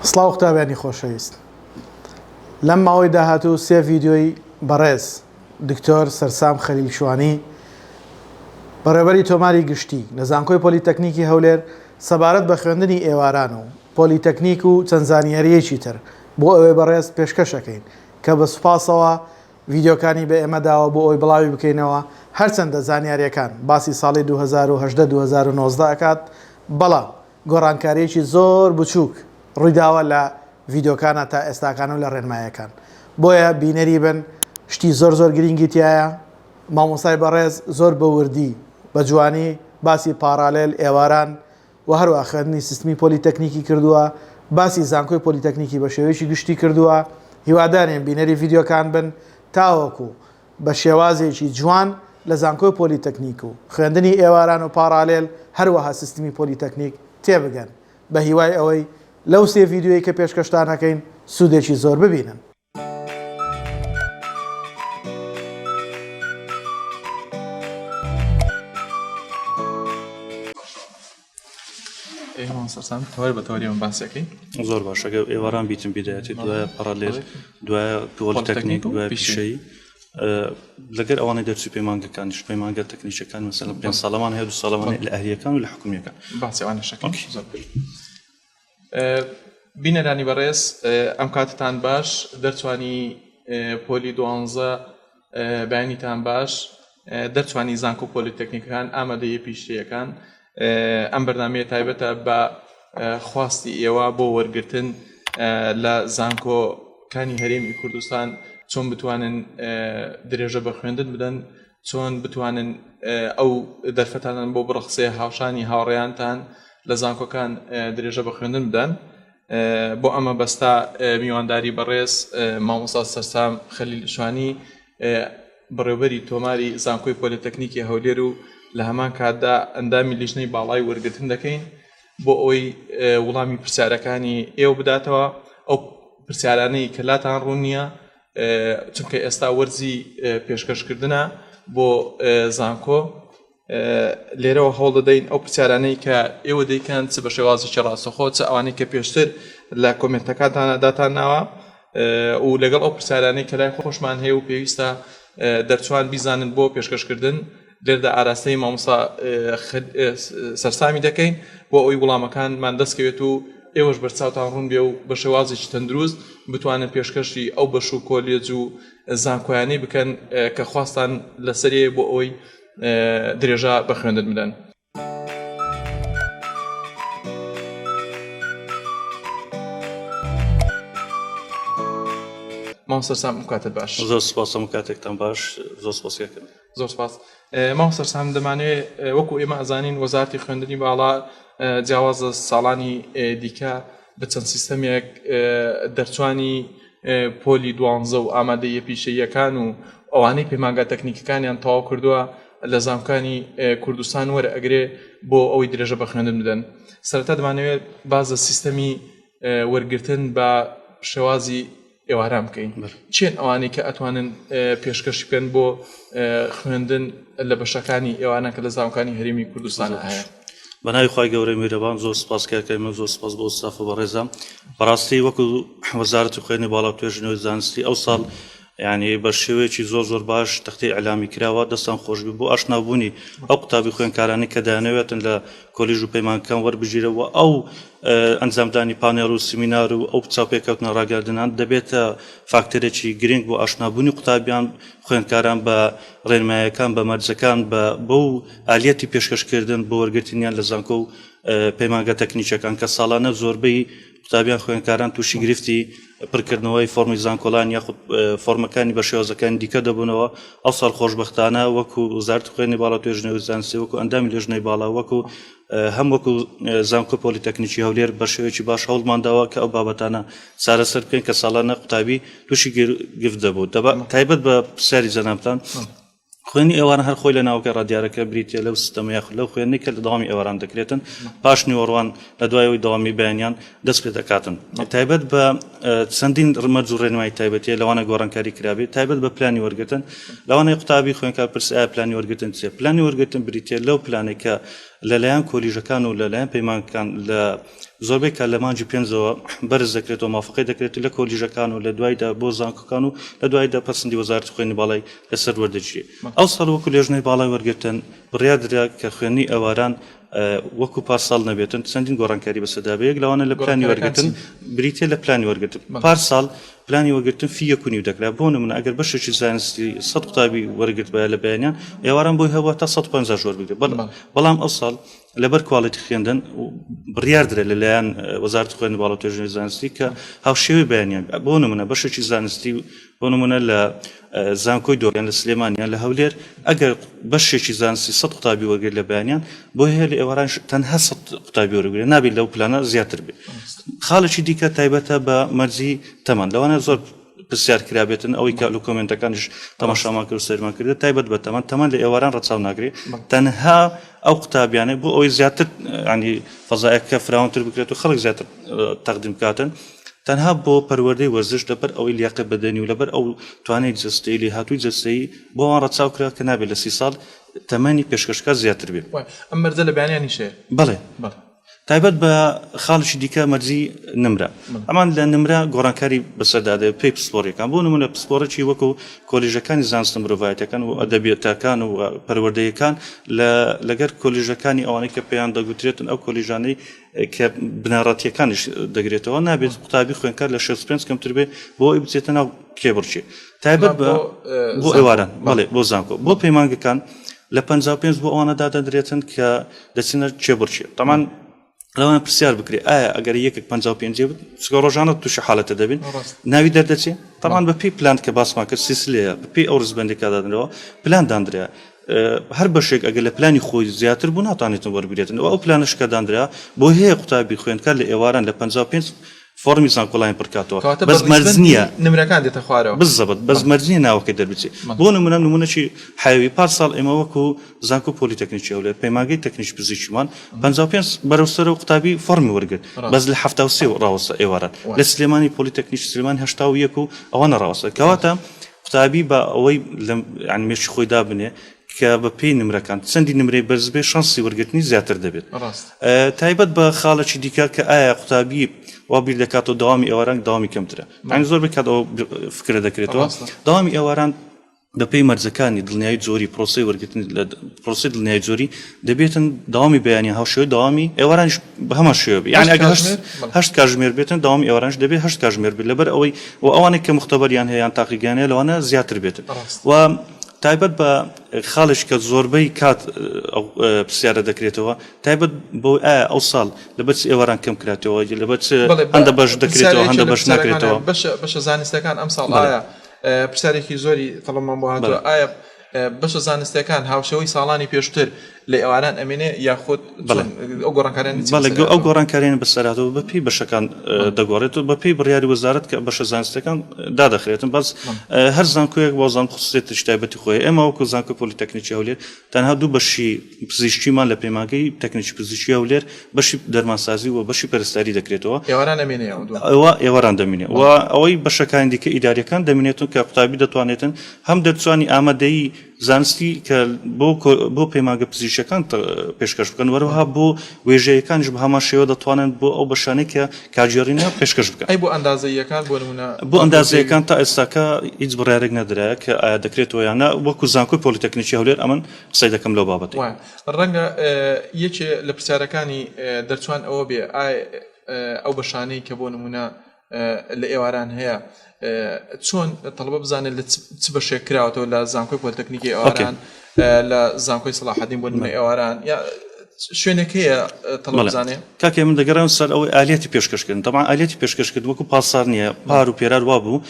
سڵاو قوتابیانی خۆشەویست لەم ماوەی داهاتوو سێ ڤیدیۆی بەڕێز دکتۆر سەرسام خەلیل شوانی بەڕێوەبەری تۆماری گشتی لە زانکۆی پۆلیتەکنیکی هەولێر سەبارەت بە خوێندنی ئێواران و پۆلیتەکنیک و چەند زانیارییەکی تر بۆ ئەوێ بەڕێز پێشکەش ئەکەین کە بە سوپاسەوە ڤیدیۆکانی بە ئێمە داوە بۆ ئەوەی بڵاوی بکەینەوە، هەرچەندە زانیارییەکان باسی ساڵی 2018 2019 ئەکات، بەڵام گۆڕانکارییەکی زۆر بچووک ڕوویداوە لە ڤیدیۆکانا تا ئێستاکان و لە ڕێنمایەکان، بۆیە بینەری بن شتی زۆر زۆر گرینگی تیایە، مامۆستای بەڕێز زۆر بە وردی بە جوانی باسی پاڕالێل ئێواران و هەروەها خوێندنی سیستمی پۆلیتەکنیکی کردووە، باسی زانکۆی پۆلیتەکنیکی بە شێوەیەکی گشتی کردووە، هیوادارین بینەری ڤیدیۆکان بن تاوەکو بە شێوازێکی جوان لە زانکۆی پۆلیتەکنیک و خوێندنی ئێواران و پاڕالێل هەروەها سیستمی پۆلیتەکنیک تێبگەن، بە هیوای ئەوەی لەو سێ ڤیدیۆیەی کە پێشکەشتان ئەکەین سوودێکی زۆر ببینن. زۆر باشە گەر ئێواران بیتم بیدایەتی دوایە پەڕالێل دوایە پۆلیتەکنیک دوایە پیشەیی لەگەر ئەوانەی دەرچووی پەیمانگەکانیش پەیمانگە تەکنیکەکان مەسەلەن پێنج ساڵەمان هەیە دو ساڵەمان هەیە لە ئەهلیەکان و لە حکومیەکان باسی ئەوانەشەکەین زۆر بینەرانی بەڕێز ئەم کاتتان باش دەرچوانی پۆلی دوانزە بەیانیتان باش دەرچوانی زانکۆ پۆلیتەکنیکەکان ئامادەیە پیشەیەکان ئەم بەرنمەیە تایبەتە بە خواستی ئێوە بۆ وەرگتن لە زانکۆکانی هەرێمی کوردستان چۆن بتوانن درێژە بە خوێندن بدەن چۆن بتوانن ئەو دەرفەتانان بۆ بڕەخسێ هاوشانی هاوڕێیانتان لە زانکۆکان درێژە بە خوێندن بدەن بۆ ئەمە بەستا میوانداری بەڕێز مامۆستا سەرسام خەلیل شوانی بەڕێوبەری تۆماری زانکۆی پۆلیتەکنیکی هەولێر و لە هەمان کاتدا ئەندامی لیژنەی باڵای وەرگرتن دەکەین بۆ ئەوەی وڵامی پرسیارەکانی ئێوە بداتەوە ئەو پرسیارانەی کە لاتان ڕوون نییە چونکە ئێستا وەرزی پێشکەشکردنە بۆ زانکۆ لێرەوە هەوڵ دەدەین ئەو پرسیارانەی کە ئێوە دەیکەن چ بە شێوازێکی ڕاستەخۆ چ ئەوانەی کە پێشتر لە کۆمنتەکانتانە داتان ناوە و لەگەڵ ئەو پرسیارانەی کە لای خۆشمان هەیە و پێویستە دەرچوان بیزانن بۆ پێشکەشکردن لێردا ئاراستەی مامۆستا سەرسامی دەکەین بۆ ئەوی وڵامەکانمان دەستکەوێت و ئێوەش بەرچاوتان ڕوون بێ و بە شێوازێکی تەندروست بتوانن پێشکەشی ئەو بەش و کۆلێج و زانکۆیانەی بکەن کە خواستان لەسەرێ بۆ ئەوەی درێژە بە خوێندن بدەن. مامۆستا سام ئەم کاتت باش. زۆر سپاس هەموو کاتێکتان باش زۆر سپاس کاکە. زۆر سپاس مامۆستا سام دەمانەوێ وەکو ئێمە ئەزانین وەزارەتی خوێندنی باڵا جیاواز لە ساڵانی دیکە بە چەند سیستەمێک دەرچوانی پۆلی دوانزە و ئامادەیە پیشەییەکان و ئەوانەی پەیمانگا تەکنیکەکانیان تەواو کردووە لە زانکانی کوردستان وەرئەگرێ بۆ ئەوەی درێژە بە خوێندن بدەن سەرەتا دەمانەوێت باز لە سیستەمی وەرگرتن بە شێوازی ئێواران بکەین چێن ئەوانەی کە ئەتوانن پێشکەش بکەن بۆ خوێندن لە بەشەکانی ئێوانە کە لە زانکانی هەرێمی کوردستان هەیە بەناوی خوای گەورەی میرەبان زۆر سپاس کاکە من زۆر سپاس بۆ ستافە بەڕێزە بەڕاستی وەکو وەزارەتی خوێندنی باڵا و توێژینەوەی زانستی ئەو ساڵ یعنی بە شێوەیەکی زۆر زۆر باش تەختی ئەلامی کراوە دەستان خۆشبی بۆ ئاشنابوونی ئەو قوتابی خوێنکارانی کە دەیانەوێتن لە کۆلیژ و پەیمانگەکان وەربگیرەوە ئەو ئەنجامدانی پانێڵ و سیمینار و ئەو چاوپێکەوتنە ڕاگەیاندنان دەبێتە فاکتەرێکی گرنگ بۆ ئاشنابوونی قوتابیان خوێندکاران بە ڕێنمایەکان بە مەرجەکان بە بەو ئالیەتی پێشکەشکردن بۆ وەرگرتنیان لە زانکۆ و پەیمانگە تەکنیکەکان کە ساڵانە زۆربەی قوتابیان خوێندکاران تووشی گرفتی پڕکردنەوەی فۆرمی زانکۆلان یاخود فۆرمەکانی بە شێوازەکانی دیکە دەبوونەوە ئەو ساڵ خۆشببختانە وەکو وەزارەتی خوێندنی باڵا توێژینەوەی زانستی وەکو ئەندامی لێژنەی باڵا وەکو هەم وەکو زانکۆ پۆلیتەکنیکی هەولێر بە شێوەیەکی باش هەوڵمان داوە کە ئەو بابەتانە چارەسەر بکەین کە ساڵانە قوتابی تووشی گرفت دەبوو تایبەت بە پرسیاری جەنابتان خوێندنی ئێواران هەر خۆی لە ناوەکەی ڕا دیارە کە بریتیە لەو سیستەمە یاخود لەو خوێندنەی کە لە دەوامی ئێواران دەکرێتن پاش نیوەڕوان لە دوای ئەوەی دەوامی بەیانیان دەست پێ دەکاتن تایبەت بە چەندین مەرج و ڕێنمایی تایبەتیە لەوانە گۆڕانکاری کرابێت تایبەت بە پلانی وەرگرتن لەوانەیە قوتابی خوێندکار پرسی ئایا پلانی وەرگرتن چیە پلانی وەرگرتن بریتیە لەو پلانەی کە. لەلایەن کۆلیژەکان و لەلایەن پەیمانگەکان لە زۆربەی کات لە مانگی پێنجەوە بەرز دەکرێتەوە مافەقەی دەکرێت لە کۆلیژەکان و لە دوایدا بۆ زانکۆکان و لە دوایدا پەسندی وەزارەتی خوێندنی باڵای لەسەر وەردەگیرێت. ئەو ساڵ وەکو لێژنەی باڵای وەرگرتن بڕیار درا کە خوێندنی ئێواران وەکو پار ساڵ نەبێتن چەندین گۆڕانکاری بەسەردا بێ یەک لەوانە لە پلانی وەرگرتن بریتە لە پلانی وەرگرتن پار ساڵ پلانی وەرگرتن فی یەک و نیو دەکرا بۆ نمونە ئەگەر بەشێکی زانستی 100 قوتابی وەرگرت بایە لە بەیانیان ئێواران بۆی هەبووە تا 150 وەربگرێت بەڵام ئەو ساڵ لەبەر quality خوێندن بڕیار درا لەلایەن وەزارەتی خوێندن باڵا و توێژینەوەی زانستی کە هاوشێوەی بەیانیان بۆ نمونە بەشێکی زانستی بۆ نمونە لە زانکۆی دۆریان لە سلێمانیان لە هەولێر ئەگەر بەشێکی زانستی 100 قوتابی وەرگرت لە بەیانیان بۆ هەیە لە ئێوارانش تەنها 100 قوتابی وەرگرێت نابێت لەو پلانە زیاتر بێت خاڵێکی دیکە تایبەتە بە مەرجی تەمەن لەوانە زۆر پرسیار کرابێتن ئەوەی کە لە کۆمێنتەکانیش تەماشامان کرد و سەیرمان کرد تایبەت بە تەمەن تەمەن لە ئێواران ڕەچاو ناکرێت تەنها ئەو قوتابیانەی بۆ ئەوەی زیاتر ینی فەزایەکە فراوانتر بکرێت و خەڵک زیاتر تەقدیم بکاتن تەنها بۆ پەروەردەی وەرزش لەبەر ئەوەی لیاقە بەدەنی و لەبەر ئەو توانای جەستەیی لێهاتووی جەستەیی بۆ ئەوان ڕەچاو کرا کە نابێت لە 30 ساڵ تەمەنی پێشکەشکار زیاتر بێت. ئەم مەرجە لە بەیانیانیش هەیە؟ بەڵێ. تایبەت بە خاڵێکی دیکە مەرجی نمرە ئەمان لە نمرە گۆڕانکاری بەسەردا دێت پێی پسپۆڕیەکان بۆ نمونە پسپۆڕێکی وەکو کۆلیژەکانی زانستە مرۆڤایەتەکان و ئەدەبیەتەکان و پەروەردەیەکان لە لەگەر کۆلیژەکانی ئەوانەی کە پێیان دەگوترێتن ئەو کۆلیژانەی کە بنەڕەتیەکانیش دەگرێتەوە نابێت قوتابی خوێنکار لە 65 کەمتر بێ بۆ ئەوەی بچێتە ناو کێبڕکێ تایبەت بە بۆ ئێواران بەڵێ بۆ زانکۆ بۆ پەیمانگەکان لە 55 بۆ ئەوانە دادەندرێتن کە دەچنە کێبڕکێ تەمان لەوان پرسیار بکرێ ئایا ئەگەر یەکێک 55 بێت چکە ڕۆژانە تووشی حالەتە دەبین ناوی دەردەچێ تەمان بە پێی پلان کە باسمان کرد سیسلەیە بە پێی ئەو ڕزبەندێکا دادنرەوە پلان داندرا هەر بەشێک ئەگەر لە پلانی خۆی زیاتر بوو ناتوانێتن وەربگرێتن و ئەو پلانەش کە دانرا بۆ هەیە قوتابی خوێندکار لە ئێواران لە 55 فۆڕمی زانکۆلاین پڕکاتەوە کەواتە بەس بە مەرج ڕیزبەندی نییە نمرەکان دێتە خوارەوە. بزەبت بەس مەرج نییە ناوەکەی دەربچێ بۆ نمونە نمونەکی حەیوی پار ساڵ ئێمە وەکو زانکۆ پۆلیتەکنیکی هەولێر پەیمانگەی تەکنیکی پزیشکیمان 55 بەرەو سەرەوە قوتابی فۆڕمی وەرگرت بەس لە 73 ڕاوەستا ئێواران لە سلێمانی پۆلیتەکنیکی سلێمانی 81 و ئەوانە ڕاوەستا کەواتە قوتابی بە ئەوەی لە یانی مێشکی خۆی دابنێ کە بە پێی نمرەکان چەندی نمرەی بەرز بێ شانسی وەرگرتنی زیاتر دەبێت. تایبەت بە خاڵێکی دیکە کە ئایا قوتابی وا بیر دەکاتەوە دەوامی ئێواران دەوامی کەمترە یانی زۆربەی کات ئەوە فکرە دەکرێتەوە دەوامی ئێواران بەپێی مەرجەکانی دڵنیایی جۆری پرۆسەی وەرگرتن لە پرۆسەی دڵنیایی جۆری دەبێتن دەوامی بەیانی هاوشێوەی دەوامی ئێوارانیش بە هەمان شێوە بێ یانی ئەگەر هەشت کاژمێر بێتن دەوامی ئێوارانیش دەبێت هەشت کاژمێر بێت لەبەر ئەوەی و ئەوانەی کە مختبەریان هەیە یان تاقیگەیان هەیە لەوانە زیاتر بێتن و تایبەت بە خاڵێک کە زۆربەی کات ئەو پرسیارە دەکرێتەوە تایبەت بۆ ئایا ئەو ساڵ لەبەر چ ئێواران کەم کراتەوە لەبەر چ هەندە بەش دەکرێتەوە هەندە بەش ناکرێتەوە بەشە زانستەکان ئەم ساڵ ئایا پرسیارێکی زۆری تەڵەمان بۆ هاتووە ئایا بەشە زانستیەکان هاوشێوەی ساڵانی پێشتر لە ئێواران ئەمێنێ یاخود ئەو گۆڕانکاریانە چی بەڵێ ئەو گۆڕانکاریانە بەسەرهاتەوە بە پێی بەشەکان دەگۆڕێت و بە پێی بڕیاری وەزارەت کە بەشە زانستەکان دادەخرێتن بەس هەر زانکۆیەک بۆ زان خصوصیەتێکی تایبەتی خۆی ئێمە وەکو زانکۆی پۆلیتەکنیکی هەولێر تەنها دوو بەشی پزیشکیمان لە پەیمانگەی تەکنیکی پزیشکی هەولێر بەشی دەرمانسازی و بەشی پەرستاری دەکرێتەوە. ئێواران ئەمێنێ ئەو دووە؟ ئەوە ئێواران دەمینێ و ئەوەی بەشەکانی دیکە ئیداریەکان دەمینێتن کە قوتابی دەتوانێتن هەم دەرچوانی ئامادەیی زانستی کە بۆ بۆ پەیمانگە پزیشکیەکان پێشکەش بکەن وەروەها بۆ وێژەیەکانیش بە هەمان شێوە دەتوانن بۆ ئەو بەشانەی کە کارگێڕینە پێشکەش بکەن. ئەی بۆ ئەندازەییەکان بۆ نموونە بۆ ئەندازەیەکان تا ئێستاکە هیچ بڕیارێک نەدرایە کە ئایا دەکرێتەوە یان نا وەکو زانکۆی پۆلیتەکنیکی هەولێر ئەمن قسەی دەکەم لەو بابەتەی. وایە ڕەنگە یەکێ لە پرسیارەکانی دەرچوان ئەوە بێ ئایا ئەو بەشانەی کە بۆ نموونە لە ئێواران هەیە چۆن تەڵبە بزانێت لە چ بەشێک کراوەتەوە لە زانکۆی پۆلیتەکنیکی ئێواران لە زانکۆی سەڵاحەدین بۆ نمونە ئێواران یا شوێنێک هەیە تەڵەبە بزانێ؟ کاکە من دەگەڕێم سەر ئەوەی ئالیەتی پێشکەشکردن تەبعەن ئالیەتی پێشکەشکردن وەکو پاسار نییە پار و پێرار وابوو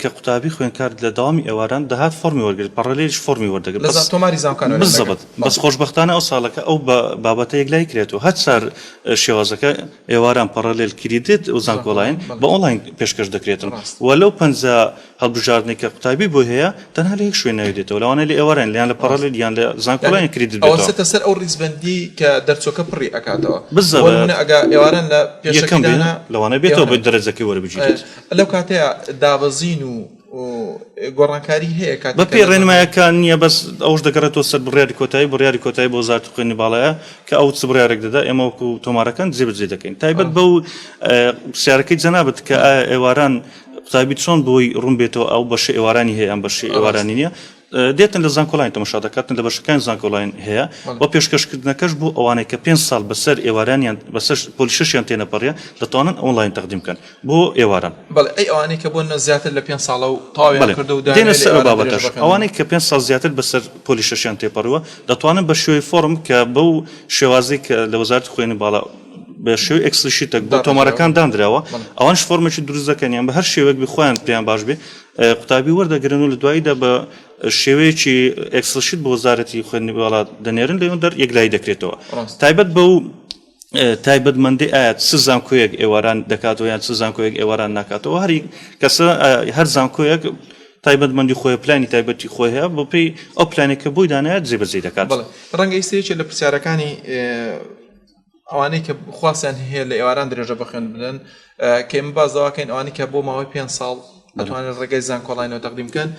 کە قوتابی خوێندکار لە دەوامی ئێواران دەهات فۆرمی وەرگرت پەڕەلێلیش فۆرمی وەردەگرت لە تۆماری زانکۆکان وەریان دەگرت بزەبت بەس خۆشبەختانە ئەو ساڵەکە ئەو بابەتە یەکلایی کرێتەوە هەر چار شێوازەکە ئێواران parallel credit و زانکۆلاین بە ئۆنلاین پێشکەش دەکرێتن و لەو 50 هەڵبژاردنەی کە قوتابی بۆی هەیە تەنها لە یەک شوێن ناوی دێتەوە لەوانەیە لە ئێواران یان لە parallel یان لە زانکۆلاین credit بێتەوە. ئەوە سەر ئەو ڕیزبەندیەی کە دەرچوەکە پڕی ئەکاتەوە بۆ نمونە ئەگە ئێواران لە پێشەکیدانە لەوانەیە بێتەوە بە دەرەجەکەی وەربگیرێت. لەو کاتەیە دابەزین و. گۆڕانکاری هەیە کاتێک بە پێی ڕێنمایەکان نییە بەس ئەوش دەگەڕێتەوە سەر بڕیاری کۆتایی بڕیاری کۆتایی بۆ وەزارەتی خوێندنی باڵایە کە ئەو چ بڕیارێک دەدا ئێمە وەکو تۆمارەکان جێبەجێ دەکەین تایبەت بەو پرسیارەکەی جەنابت کە ئایا ئێواران قوتابی چۆن بۆی ڕوون بێتەوە ئەو بەشە ئێوارانی هەیە ئەم بەشی ئێوارانی نییە دێتن لە زانکۆلاین تەمەشا دەکاتن لە بەشەکانی زانکۆلاین هەیە و پێشکەشکردنەکەش بۆ ئەوانەی کە پێنج ساڵ بەسەر ئێوارانیان بەسەر پۆلی شەشیان تێنەپەڕیە دەتوانن ئۆنلاین تەقدیم بکەن بۆ ئێواران. بەڵێ ئەی ئەوانەی کە بۆ نە زیاتر لە پێنج ساڵە و تەواویان بەڵێ کردووە و دێنە دەیانەوێت لە سەر ئەو ئێواران درێژە بابەتەش بە خوێندن ئەوانەی کە پێنج ساڵ زیاتر بەسەر پۆلی شەشیان تێپەڕیوە دەتوانن بە شێوەی فۆڕم کە بەو شێوازەی کە لە وەزارەتی خوێندنی باڵا بە شێوەی Excel sheet ێک بۆ داڕێژراوە تۆمارەکان داندراوە بەڵێ. ئەوانیش فۆڕمێکی دروست دەکەن یان بە هەر شێوەیەک بێ خۆیان پێیان باش بێ قوتابی وەردەگرن و لە دواییدا بە شێوەیەکی Excel sheet بۆ وەزارەتی خوێندنی باڵا دەنێرن لەوێ دەر یەکلایی دەکرێتەوە تایبەت بەو تایبەتمەندی ئایا چ زانکۆیەک ئێواران دەکاتەوە یان چ زانکۆیەک ئێواران ناکاتەوە هەری کەسە هەر زانکۆیەک تایبەتمەندی خۆی پلانی تایبەتی خۆی هەیە بۆ پێی ئەو پلانێک کە بۆی دانایە جێبەجێ دەکات ڕەنگە ئیستا یەکێ لە پرسیارەکانی ئەوانەی کە خواستیان هەیە لە ئێواران درێژە بە خوێند بدەن کە ئێمە باس دەواکەین ئەوانەی کە بۆ ماوەی پێ ساڵ ئەتوانن ڕێگەی زانکۆڵاینەوە تەقدیم بکەن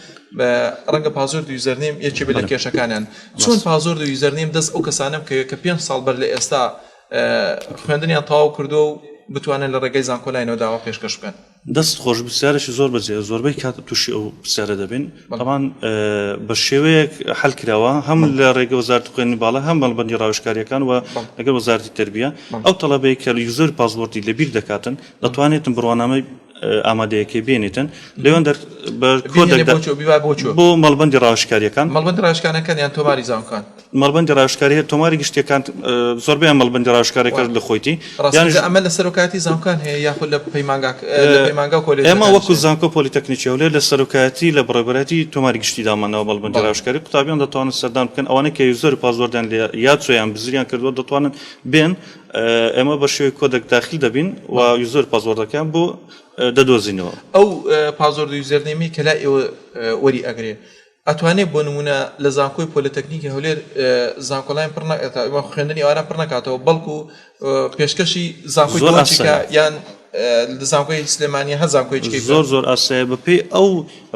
ڕەنگە password و username یەکێ بێت لە کێشەکانیان چۆن password و username دەست ئەو کەسانە بکەوێت کە پێ ساڵ بەر لە ئێستا خوێندنیان تەواو کردو و بتوانن لە ڕێگەی زانکۆلاینەوە داوا پێشکەش بکەن. دەست خۆش پرسیارێکی زۆر بەجێیە زۆربەی کات تووشی ئەو پرسیارە دەبین تەبان بە شێوەیەک حل کراوە هەم لە ڕێگە وەزارەتی خوێندنی باڵا هەم مەڵبەندی ڕاوێژکاریەکان و لەگەڵ وەزارەتی تەربیە ئەو تەڵەبەی کە user password ی لەبیر دەکاتن دەتوانێتن بڕوانامەی ئامادەیەکەی بێنێتن لەوێن دەر بە کۆدێک بۆ مەڵبەندی ڕاوێژکاریەکان مەڵبەندی ڕاوێژکارەکان یان تۆماری زانکۆکان مەڵبەندی ڕاوێژکاری هەیە تۆماری گشتیەکان زۆربەیان مەڵبەندی ڕاوێژکارەکە لە خۆیتی یانیش ئەمە لە سەرۆکایەتی زانکۆکان هەیە یاخود لە پەیمانگا لە پەیمانگا و کۆلێژەکانیش ئێمە وەکو زانکۆ پۆلیتەکنیکی هەولێر لە سەرۆکایەتی لە بەڕێوەبەرایەتی تۆماری گشتی دامانناوە مەڵبەندی ڕاوێژکاری قوتابیان دەتوانن سەردان بکەن ئەوانەی کە user و password یان لێ یاد چووە یان بزریان کردووە دەتوانن بێن ئێمە بە شێوەی کۆدێک داخل دەبین و user password ەکەیان بۆ دەدۆزینەوە. ئەو password و username ی کە لای ئێوە وەری ئەگرێ ئەتوانێ بۆ نموونە لە زانکۆی پۆلەتەکنیکی هەولێر زانکۆلاین پڕ خوێندنی ئەوانە پڕ نەکاتەوە بەڵکو پێشکەشی زانکۆی زۆر دۆنچکە ئاسایە. یان لە زانکۆی سلێمانی هەر زانکۆیەکی بکات. زۆر زۆر ئاسایە بەپێی ئەو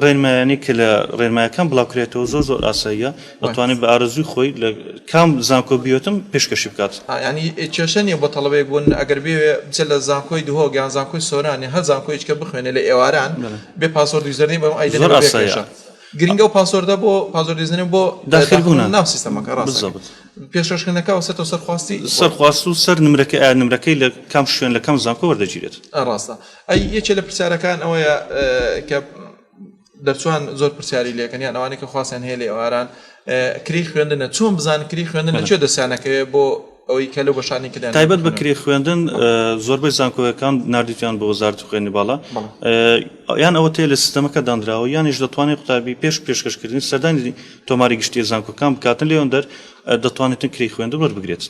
ڕێنمایانەی کە لە ڕێنمایەکان بڵاوکرێتەوە زۆر زۆر ئاساییە دەتوانێت بە ئارەزووی خۆی لە کام زانکۆ بیەتم پێشکەشی بکات. یانی کێشە نییە بۆ تەڵەبەیەک بۆ ئەگەر بێوێ بچێت لە زانکۆی دهۆک یان زانکۆی سۆران یان هەر زانکۆیەکی کە بخوێنێ لە ئێواران بێ password username بەم ئایدە زۆر بێ ئاساییە. کێشە. گرنگە ئەو password ە بۆ password username بۆ داخل بوونە ناو سیستەمەکە ڕاستە بالضبط. پێشکەشکردنەکە وەسێتەوە سەر خواستی سەر خواست و سەر نمرەکە ئایا نمرەکەی لە کام شوێن لە کام زانکۆ وەردەگیرێت. ڕاستە ئەی یەکێ لە پرسیارەکان ئەوەیە کە دەرچوان زۆر پرسیاری لێکەن یان ئەوانەی کە خواستیان هەیە لە ئێواران کری خوێندنە چۆن بزان کری خوێندن لە کوێ دەستیانەکەوێ بۆ ئەوەی کە لەو بەشانەی کە دەیانەوێت تایبەت بە بخوێنن؟ کرێی خوێندن زۆربەی زانکۆیەکان ناردیتیان بۆ وەزارەتی خوێندنی باڵا یان ئەوە تێ لە سیستەمەکە دانراوە یانیش دەتوانێت قوتابی پێش پێشکەشکردنی سەردانی تۆماری گشتی زانکۆکان بکاتن لێوەندەر دەتوانێتن کرێی خوێندن وەربگرێت.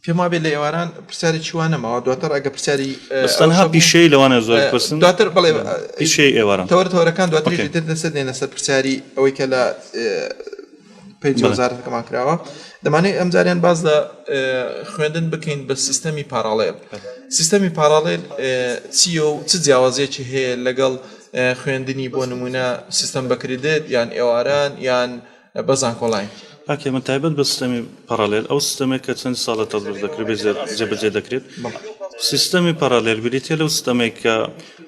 پێم وابێ لە ئێواران پرسیارێکی وا نەماوە دواتر ئەگە پرسیاری بەس تەنها پیشەی لەوانە زۆر بپرسن دواتر بڵێ پیشەی ئێواران تەوەرە تەوەرەکان دواتریش تر لەسەر دێنە سەر پرسیاری ئەوەی کە لە page ی وەزارەتەکەمان کراوە دەمانەوێت ئەمجاریان باز لە خوێندن بکەین بە سیستەمی parallel سیستەمی parallel چییە و چ جیاوازیەکی هەیە لەگەڵ خوێندنی بۆ نمونە سیستەم بە credit یان ئێواران یان بە زانکۆلاین. کاک هێمن تایبەت بە سیستەمی parallel ئەو سیستەمەی کە چەند ساڵە تەتبیق دەکرێت بێ جێبەجێ دەکرێت سیستەمی parallel بریتیە لەو سیستەمەی کە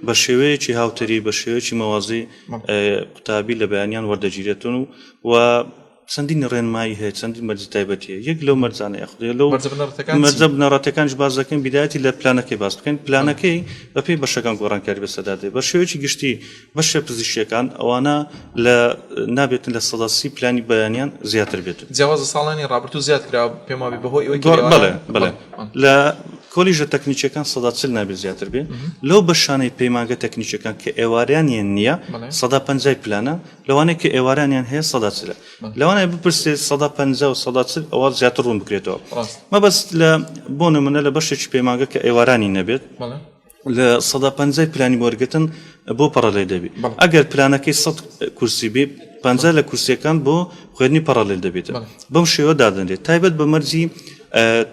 بە شێوەیەکی هاوتەریب بە شێوەیەکی مەوازی قوتابی لە بەیانیان وەردەگیرێتن و و چەندین ڕێنمایی هەیە چەندین مەرجی تایبەتی هەیە یەک لەو مەرجانە یاخود لەو مەرجە بنەڕەتەکان چین؟ مەرجە بنەڕەتەکانیش باس دەکەین بیدایەتی لە پلانەکەی باس بکەین پلانەکەی بەپێی بەشەکان گۆڕانکاری بەسەردا دێت بە شێوەیەکی گشتی بەشە پزیشکیەکان ئەوانە لە نابێتن 30% پلانی بەیانیان زیاتر بێت. جیاوازە ساڵانی ڕابردوو زیاد کرا پێم وابێ بەهۆی ئەوەی کە بەڵێ بەڵێ لە کۆلیژە تەکنیکیەکان 40% نابێت زیاتر بێ لەو بەشانەی پەیمانگە تەکنیکیەکان کە ئێوارانیان نییە 50% پلانە لەوانەیە کە ئێوارانیان هەیە 40% لەوانەیە بپرسێت 50% و 40% ئەوە زیاتر ڕوون بکرێتەوە مەبەست لە بۆ نمونە لە بەشێکی پەیمانگە کە ئێوارانی نەبێت 50% پلانی وەرگرتن بۆ parallel دەبی ئەگەر پلانەکەی 100 کورسی بێ 50 لە کورسیەکان بۆ خوێندنی parallel دەبێت بەم شێوە دادەنرێت تایبەت بە مەرجی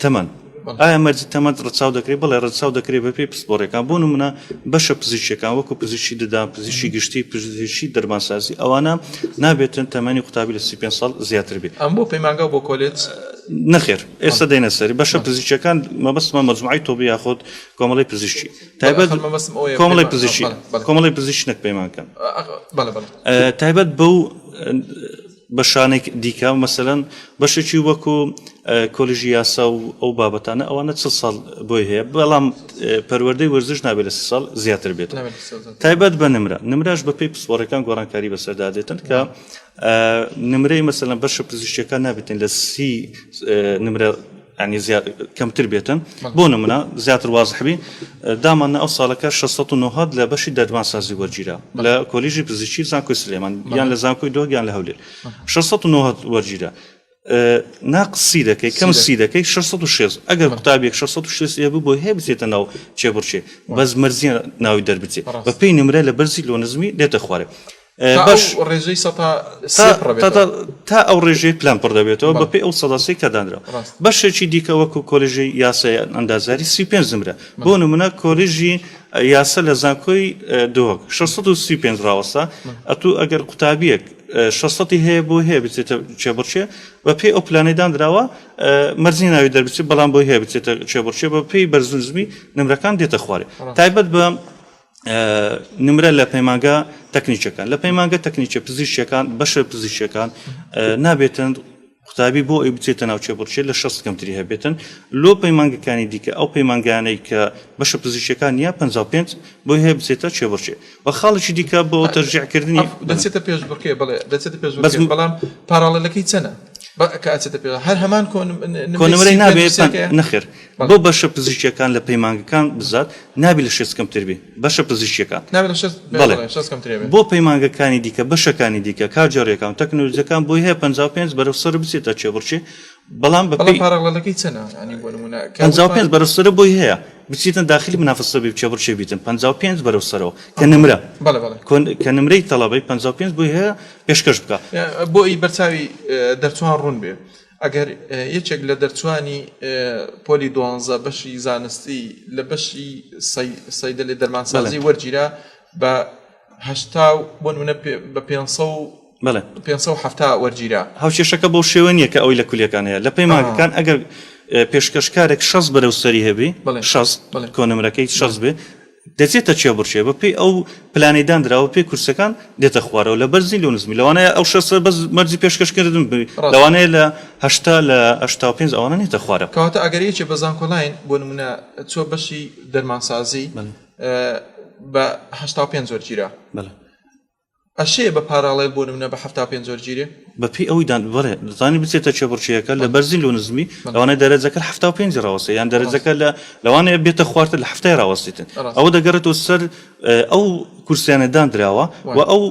تەمەن. ئایا مەرجی تەمەن ڕەچاو دەکرێت؟ بەڵێ ڕەچاو دەکرێت بەپێی پسپۆڕیەکان، بۆ نمونە بەشە پزیشکیەکان وەکو پزیشکی ددان، پزیشکی گشتی، پزیشکی دەرمانسازی ئەوانە نابێتن تەمەنی قوتابی لە 35 ساڵ زیاتر بێت. ئەم بۆ پەیمانگا و بۆ کۆلێج؟ نەخێر ئێستا دێنە سەری بەشە پزیشکیەکان مەبەستمە مەجموعەی تۆبی یاخود کۆمەڵەی پزیشکی تایبەت کۆمەڵی پزیشکی کۆمەڵی پزیشکی نەک پەیمانگەکان تایبەت بەو بەشانێک دیکە مەسەلەن بەشێکی وەکو کۆلیژی یاسا و ئەو بابەتانە ئەوانە چ ساڵ بۆی هەیە بەڵام پەروەردەی وەرزش نابێت لە ساڵ زیاتر بێت تایبەت بە نمرە نمرەش بە پێی پسپۆڕەکان گۆڕانکاری بەسەردا دێتن کە نمرەی مەسەلەن بەشە پزیشکیەکان نابێتن لە سی نمرە یانی زیاد کەمتر بێتن بۆ نمونە زیاتر وازح بی داماننا ئەو ساڵەکە 690 لە بەشی دەرمانسازی وەرگیرا لە کۆلیژی پزیشکی زانکۆی سلێمان یان لە زانکۆی دهۆک یان لە هەولێر 690 وەرگیرا ناقص سی دەکەی کەم سی دەکەی 606 ئەگەر قوتابیەک 606 ێ بوو بۆی هەیە بچێتە ناو چێبڕکێ بەس مەرجیە ناوی دەربچێ بە پێی نمرە لە بەرزی لۆ نزمی دێتە خوارێ تا ئەو ڕێژەی سەتا سێ پڕ دەبێتەوە. تا ئەو ڕێژەی پلان پڕ دەبێتەوە بە پێی ئەو سەدا سێ کە دانراوە. بەشێکی دیکە وەکو کۆلێژی یاسای ئەندازیاری 35 نمرە. بۆ نمونە کۆلێژی یاسا لە زانکۆی دهۆک 635 ڕاوەستا ئەتوو ئەگەر قوتابیەک 600 ی هەیە بۆی هەیە بچێتە کێبڕکێ بە پێی ئەو پلانەی دانراوە مەرجی ناوی دەربچێت بەڵام بۆی هەیە بچێتە کێبڕکێ بە پێی بەرزونزمی نمرەکان دێتە خوارێ تایبەت بە نمرە لە پەیمانگا تەکنیکەکان لە پەیمانگە تەکنیکە پزیشکەکان بەشە پزیشکەکان نابێتن قوتابی بۆ ئەوی بچێتە ناو کێبڕکێ لە 6 کەمتری هەبێتن لۆ پەیمانگەکانی دیکە ئەو پەیمانگانەی کە بەشە پزیشکەکان نییە 55 بۆی هەیە بچێتە کێبڕکێ و خاڵێکی دیکە بۆ تەرجیعکردنی دەچێتە پێشبڕکێ بڵێ دەچێتە پێشبڕکێ بەڵام parallel ەکەی چەنە؟ کە ئەچێتە پێش هەر هەمان کۆنمرەی نابێت نەخێر بۆ بەشە پزیشکیەکان لە پەیمانگەکان بزات نابی لە شێست کەمتر بی بەشە پزیشکیەکان بۆ پەیمانگەکانی دیکە بەشەکانی دیکە کارگێڕیەکان و تەکنەلۆجیەکان بۆی هەیە 55 بەرەو سەر بچێتە کێبڕکێ بەڵام بە پێی parallel ەکەی چەنە یانی بۆ نمونە 55 بەرەو سەر بۆی هەیە بچیتن داخلی منافسە بی کێبڕکێ بیتن 55 بەرەو سەرەوە کە نمرە کە نمرەی تەڵەبەی 55 بۆی هەیە پێشکەش بکا. بۆ ئی بەرچاوی دەرچوان ڕوون بێ ئەگەر یەکێک لە دەرچوانی پۆلی دوانزە بەشی زانستی لە بەشی سەیدەلێ دەرمانسازی وەرگیرا بە هەشتا و بۆ نمونە بە پێنج سەد و بەڵێ. 570 وەرگیرا. هاوکێشەکە بەو شێوە نییە کە ئەوەی لە کولیەکان هەیە لە پەیمانگەکان ئەگەر پێشکەشکارێک شەست بەرەو سەری هەبی شەست کۆنمرەکەی شەست بێ دەچێتە کێبڕکێ بە پێی ئەو پلانەی داندراوە پێی کورسەکان دێتە خوارەوە لە بەرزی لۆ نزمی لەوانەیە ئەو شەستە بەس مەرجی پێشکەش کردن بی لەوانەیە لە هەشتا لە 85 ئەوانە نێتە خوارەوە. کەواتە ئەگەر یەکێ بە زانکۆلاین بۆ نمونە چوە بەشی دەرمانسازی بە 85 وەرگیرا بەڵێ. ئەشێ بە parallel بۆ نمونە بە 75 وەرگیرێ؟ بە پێی ئەوەی دان بەڵێ دەتوانێت بچێتە کێبڕکێیەکە لە بەرزی لۆ نزمی لەوانەیە دەرەجەکە لە 75 ڕاوەستێ یان دەرەجەکە لە لەوانەیە بێتە خوارتر لە حەفتای ڕاوەستیتن ئەوە دەگەڕێتەوە سەر ئەو کورسیانە داندراوە و ئەو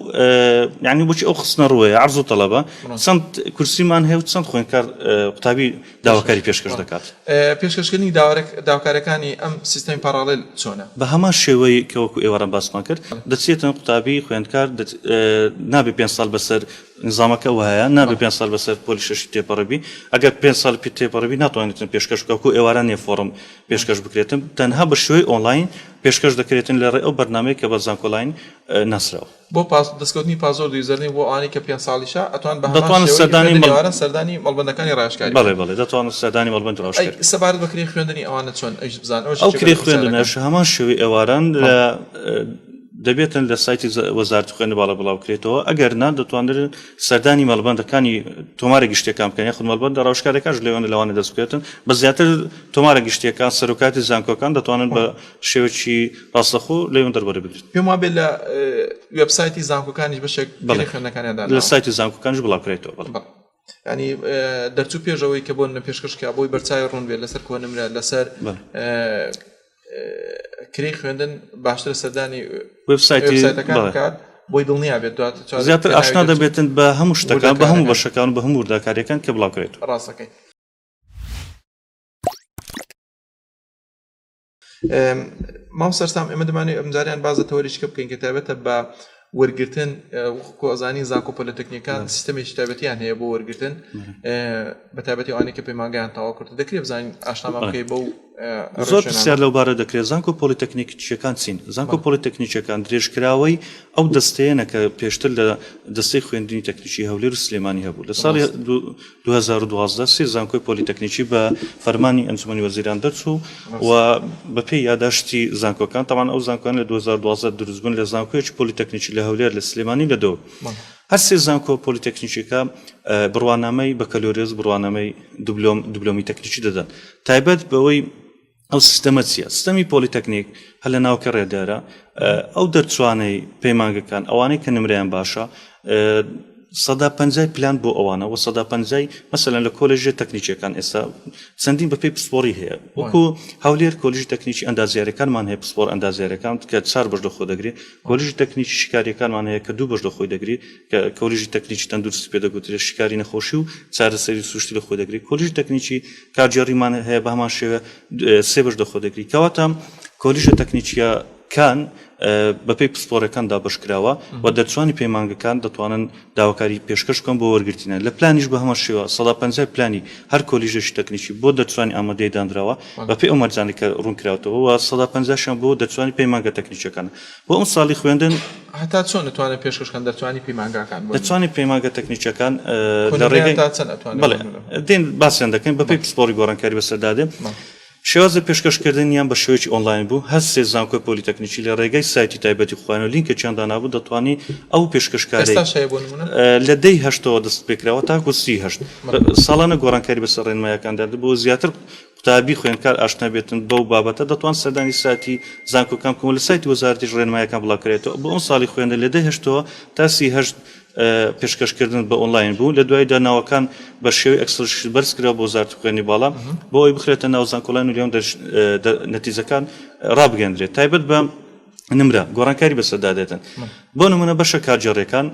یعنی بۆچی ئەو خستنە ڕووەیە عەرز و تەڵەبە چەند کورسیمان هەیە و چەند خوێندکار قوتابی داواکاری پێشکەش دەکات. پێشکەشکردنی داواکاریەکانی ئەم سیستەمی parallel چۆنە؟ بە هەمان شێوەی کە وەکو ئێواران باسمان کرد دەچێتن قوتابی خوێندکار نابێ پێنج ساڵ بەسەر نیزامەکە وایە نابێ پێنج ساڵ بەسەر پۆلی شەشی تێپەڕبی ئەگەر پێنج ساڵ پێ تێپەڕبی ناتوانێتن پێشکەش بکە وەکو ئێواران نیە فۆڕم پێشکەش بکرێتن تەنها بە شێوەی ئۆنلاین پێشکەش دەکرێتن لە ڕێ ئەو بەرنامەیە کە بە زانکۆلاین ناسراوە. بۆ پاس دەستکەوتنی password و username بۆ ئەوانەی کە پێنج ساڵیشە ئەتوان بە هەمان دەتوانن شێوەی سەردانی خوێندنی مەڵ ئێواران سەردانی مەڵبەندەکانی ڕاوێژکاری بەڵێ بکەن. بەڵێ دەتوانن سەردانی مەڵبەندی ئەی ڕاوێژکاری بکەن. سەبارەت بە کرێی خوێندنی ئەوانە چۆن ئەویش بزانن ئەوەش ئەو یەکێکە کرێی لە خوێندنەش پرسیارەکان. هەمان شێوەی ئێواران بەڵێ. لە دەبێتن لە سایتی وەزارەتی خوێندنی باڵا بڵاوکرێتەوە ئەگەر نا دەتوانرێت سەردانی مەڵبەندەکانی تۆمارە گشتیەکان بکەن یاخود مەڵبەندە ڕاوێژکاریەکانش لەوێ لەوانە دەست بکەوێتن بە زیاتر تۆمارە گشتیەکان سەرۆکایەتی زانکۆکان دەتوانن بە شێوەکی ڕاستەخۆ لێیان دەربەرە بگرن. پێم وابێ لە وێبسایتی زانکۆکانیش بەشێک بەڵێ خوێندنەکانیان لە داناوە. سایتی زانکۆکانیش بڵاوکرێتەوە بەڵێ. بەڵێ یانی دەرچوو پێش ئەوەی کە بۆ نمونە پێشکەش کرا بۆی بەرچاوی ڕوون بێت لەسەر کۆنمرە لەسەر بەڵێ. کرێی خوێندن باشترە سەردانی وێبسایتی وێبسایتەکان بەڵێ. بکات بۆی دڵنیا بێت دواتر چوار زیاتر کە ناوی ئاشنا دەرچوو دەبێتن بە هەموو شتەکان بە هەموو وردەکاریەکان. بەشەکان و بە هەموو وردەکاریەکان کە بڵاوکرێتەوە. ڕاستەکەی. مامۆستا سەرسام ئێمە دەمانەوێت ئەمجاریان باس لە تەوەرێکیکە بکەین کە تایبەتە بە وەرگرتن وەکو ئەزانی زانکۆ پۆلەتەکنیکان سیستەمێکی تایبەتیان هەیە بۆ وەرگرتن بە تایبەتی ئەوانەی کە پەیمانگایان تەواو کرد دەکرێت بزانین ئاشنامان بکەی بەو زۆر پرسیار لەو بارە دەکرێت زانکۆ پۆلیتەکنیکیەکان چین؟ زانکۆ پۆلیتەکنیکیەکان درێژکراوەی ئەو دەستەیەنە کە پێشتر لە دەستەی خوێندنی تەکنیکی هەولێر و سلێمانی هەبوو لە ساڵی 2012 سێ زانکۆی پۆلیتەکنیکی بە فەرمانی ئەنجومەنی وەزیران دەرچوو و بەپێی یاداشتی زانکۆکان تەبعەن ئەو زانکۆیان لە 2012 دروست بوون لە زانکۆیەکی پۆلیتەکنیکی لە هەولێر لە سلێمانی لە دهۆک هەر سێ زانکۆ پۆلیتەکنیکیەکە بڕوانامەی بەکەلۆریۆس بڕوانامەی دبلۆم دبلۆمی تەکنیکی دەدەن تایبەت بەوەی ئەو سیستەمە چییە؟ سیستەمی پۆلیتەکنیک هەر لە ناوکە ڕێدارە ئەو دەرچوانەی پەیمانگەکان ئەوانەی کە نمرەیان باشە 50% پلان بۆ ئەوانە و 50% مەسەلەن لە کۆلێژە تەکنیکیەکان ئێستا چەندین بەپێی پسپۆڕی هەیە وەکو هەولێر کۆلیژی تەکنیکی ئەندازیارەکانمان هەیە پسپۆر ئەندازیارەکان کە چار بەش لە خۆ دەگرێت کۆلیژی تەکنیکی شیکاریەکانمان هەیە کە دوو بەش لە خۆی دەگری کە کۆلیژی تەکنیکی تەندروستی پێ دەگوترێت شیکاری نەخۆشی و چارەسەری سروشتی لە خۆی دەگری کۆلیژی تەکنیکی کارگێڕیمان هەیە بە هەمان شێوە سێ بەش لە خۆ دەگری کەواتە کۆلیژە تەکنیکیەکان بەپێی پسپۆرەکان دابەشکراوە و دەرچوانی پەیمانگەکان دەتوانن داواکاری پێشکەش بکەن بۆ وەرگرتنیان لە پلانیش بە هەمان شێوە 50% پلانی هەر کۆلیژێکی تەکنیکی بۆ دەرچوانی ئامادەی دانراوە بەپێی ئەو مەرجانەی کە ڕوونکراوەتەوە و 50% بۆ دەرچوانی پەیمانگە تەکنیکیەکان بۆ ئەم ساڵی خوێندن. هەتا چۆن ئەتوانن پێشکەش کەن دەرچوانی پەیمانگاکان بۆ نمونە؟ دەرچوانی پەیمانگە تەکنیکیەکان لە ڕێگەی تا چەند ئەتوانن بەڵێ دێن باسیان دەکەین بەپێی پسپۆڕی گۆڕانکاری بەسەردا دێ شێوازی پێشکەشکردنیان بە شێوەیەکی ئۆنلاین بوو هەر سێ زانکۆی پۆلیتەکنیکی لە ڕێگەی سایتی تایبەتی خۆیان و لینکێکیان دانابوو دەتوانی ئەو پێشکەشکارەی ئێستاش هەیە بۆ نمونە؟ لە دەی هەشتەوە دەست پێکراوە تاکو سی هەشت ساڵانە گۆڕانکاری بەسەر ڕێنمایەکاندا بۆ زیاتر قوتابی خوێندکار ئاشنا بێتن بەو بابەتە دەتوان سەردانی سایتی زانکۆکان بکەن و لە سایتی وەزارەتیش ڕێنمایەکان بڵاوکرێتەوە بۆ ئەم ساڵی خوێندن لە دە هەشتەوە تا 38 پێشکەشکردن بە ئۆنلاین بوو لە دواییدا ناوەکان بە شێوەی Excel sheet بەرز کرا بۆ وەزارەتی خوێندنی باڵا بۆ ئەوەی بخرێتە ناو زانکۆلاین و لێم نەتیجەکان ڕابگەندرێت تایبەت بە نمرە گۆڕانکاری بەسەردا دێتن بۆ نمونە بەشە کارگێڕیەکان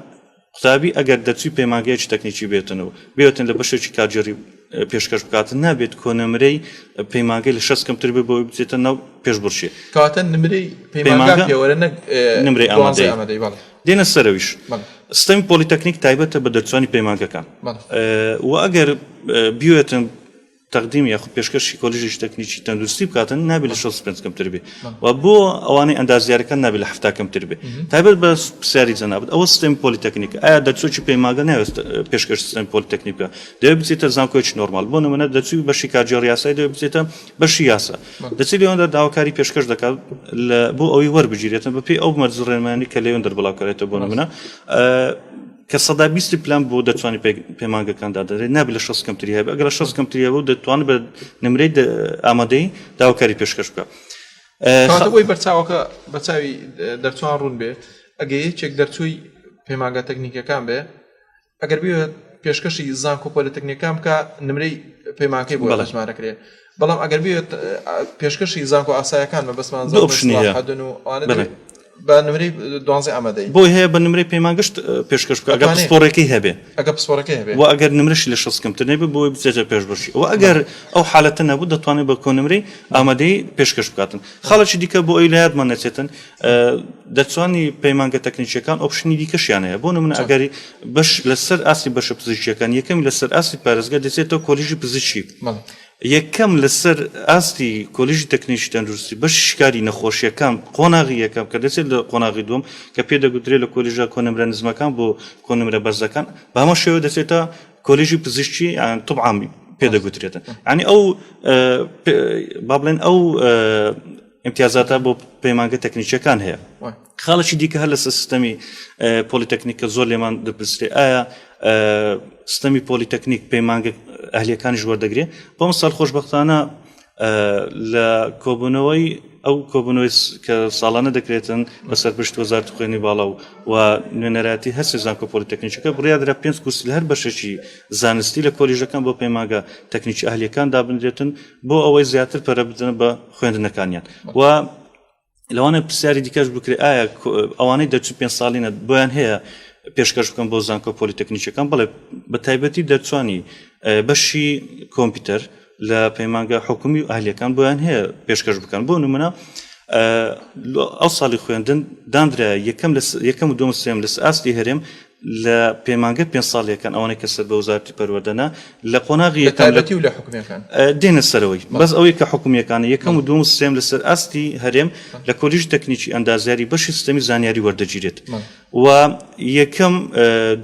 قوتابی ئەگەر دەرچووی پەیمانگەیەکی تەکنیکی بێتن و بێتن لە بەشێکی کارگێڕی پێشکەش بکاتن نابێت کۆنمرەی پەیمانگەی لە شەست کەمتر بێت بۆی بچێتە ناو پێشبڕکێ. کەواتە نمرەی پەیمانگا پێوەرە نەک نمرەی ئامادەیی. بەڵێ. دێنە سەرەویش. سیستەمی پۆلیتەکنیک تایبەتە بە دەرچوانی پەیمانگەکان و ئەگەر بیوێتن تەقدیم یاخود پێشکەشی کۆلیژێکی تەکنیکی تەندروستی بکاتن نابێت لە 65 کەمتر بێ و بۆ ئەوانەی ئەندازیارەکان نابێت لە 70 کەمتر بێ تایبەت بە پرسیاری جەنابت ئەوە سیستەمی پۆلیتەکنیک ئایا دەرچووی پەیمانگە ناوێت پێشکەش سیستەمی پۆلیتەکنیک بکە دەوێت بچێتە زانکۆیەکی نۆرمال بۆ نمونە دەرچووی بەشی کارگێڕی یاسای دەوێت بچێتە بەشی یاسا دەچێت لێوەندە داواکاری پێشکەش دەکات بۆ ئەوەی وەربگیرێتن بەپێی ئەو مەرج ڕێنمایانی کە لێوەندەر بڵاوکرێتەوە بۆ نمونە کە 20% پلان بۆ دەرچوانی پەیمانگەکان دادەنرێت نابێت لە 60 کەمتری هەبێت ئەگەر لە 60 کەمتری هەبوو دەتوانێت بە نمرەی ئامادەی داواکاری پێشکەش بکات. کەواتە بۆی بەرچاوەکە بەچاوی دەرچوان ڕوون بێ ئەگە یەکێک دەرچووی پەیمانگا تەکنیکەکان بێ ئەگەر بێت پێشکەشی زانکۆ پۆلیتەکنیکەکان بکە نمرەی پەیمانکەی بۆ هەژمارەکرێ بەڵام ئەگەر بێت پێشکەشی زانکۆ ئاسایەکان مەبەستمان دوو option ی هەیە. زانکۆ و ئەوانە بەڵێ. بە نمرەی دوانزەی ئامادەیی. بۆی هەیە بە نمرەی پەیمانگەشت پێشکەش بکە ئەگەر پسپۆڕێکەی هەبێ. ئەگەر پسپۆڕەکەی هەبێ. وە ئەگەر نمرەشی لە 60 کەمتر نەبێ بۆی بچێتە پێشبڕکی. وە ئەگەر ئەو حالەتە نەبوو دەتوانێت بە کۆنمرەی ئامادەیی پێشکەش بکاتن. خاڵێکی دیکە بۆ ئەوی لە یادمان نەچێتن دەرچوانی پەیمانگە تەکنیکیەکان option ی دیکەشیان هەیە. بۆ نمونە ئەگەر بەش لەسەر ئاستی بەشە پزیشکیەکان یەکەمی لەسەر ئاستی پارێزگا دەچێتەوە کۆلیژی پزیشکی. یەکەم لەسەر ئاستی کۆلیژی تەکنیکی تەندروستی بەشی شیکاری نەخۆشیەکان قۆناغی یەکەم کە دەچێت لە قۆناغی دووەم کە پێ دەگوترێت لە کۆلیژە کۆنمرە نزمەکان بۆ کۆنمرە بەرزەکان بە هەمان شێوە دەچێتە کۆلیژی پزیشکی یان طب عام پێ دەگوترێتن یعنی ئەو با بڵێن ئەو ئیمتیازاتە بۆ پەیمانگە تەکنیکیەکان هەیە. خاڵێکی دیکە هەر لەسەر سیستەمی پۆلیتەکنیک کە زۆر لێمان دەپرسرێ ئایا سیستەمی پۆلیتەکنیک پەیمانگە ئەهلیەکانیش وەردەگرێ بۆ ساڵ خۆشببختانە لە کۆبوونەوەی ئەو کۆبوونەوەی کە ساڵانە دەکرێتن بە سەرپشت وەزارەتی خوێندنی باڵا و و نوێنەرایەتی هەرسێ زانکۆ پۆلیتەکنیکەکە بڕیاردرا پێنج کورسی لە هەر بەشێکی زانستی لە کۆلیژەکان بۆ پەیمانگە تەکنیکی ئەهلیەکان دابنرێتن بۆ ئەوەی زیاتر پەرە بدەن بە خوێندنەکانیان و لەوانە پرسیاری دیکەش بکرێت ئایا ئەوانەی دەرچوو پێ ساڵینە بۆیان هەیە پێشکەش بکەن بۆ زانکۆ پۆلیتەکنیکەکان بڵێ بە تایبەتی دەرچوانی بەشی کۆمپیوتەر لە پەیمانگە حکومی و ئەهلیەکان بۆیان هەیە پێشکەش بکەن بۆ نمونە. ئەو ساڵی خوێندن دانرا یەکەم لە یەکەم و دووەم و سێیەم لە ئاستی هەرێم لە پەیمانگە پێنج ساڵیەکان ئەوانەی کە سەر بە وەزارەتی پەروەردەنە لە قۆناغی لە یەکەم لە تایبەتی و لە حکومیەکان. دێنە سەرەوەی بەس ئەوەی کە حکومیەکانە یەکەم و دووەم و سێیەم لەسەر ئاستی هەرێم لە کۆلیژی تەکنیکی ئەندازیاری بەشی سیستەمی زانیاری وەردەگیرێت و یەکەم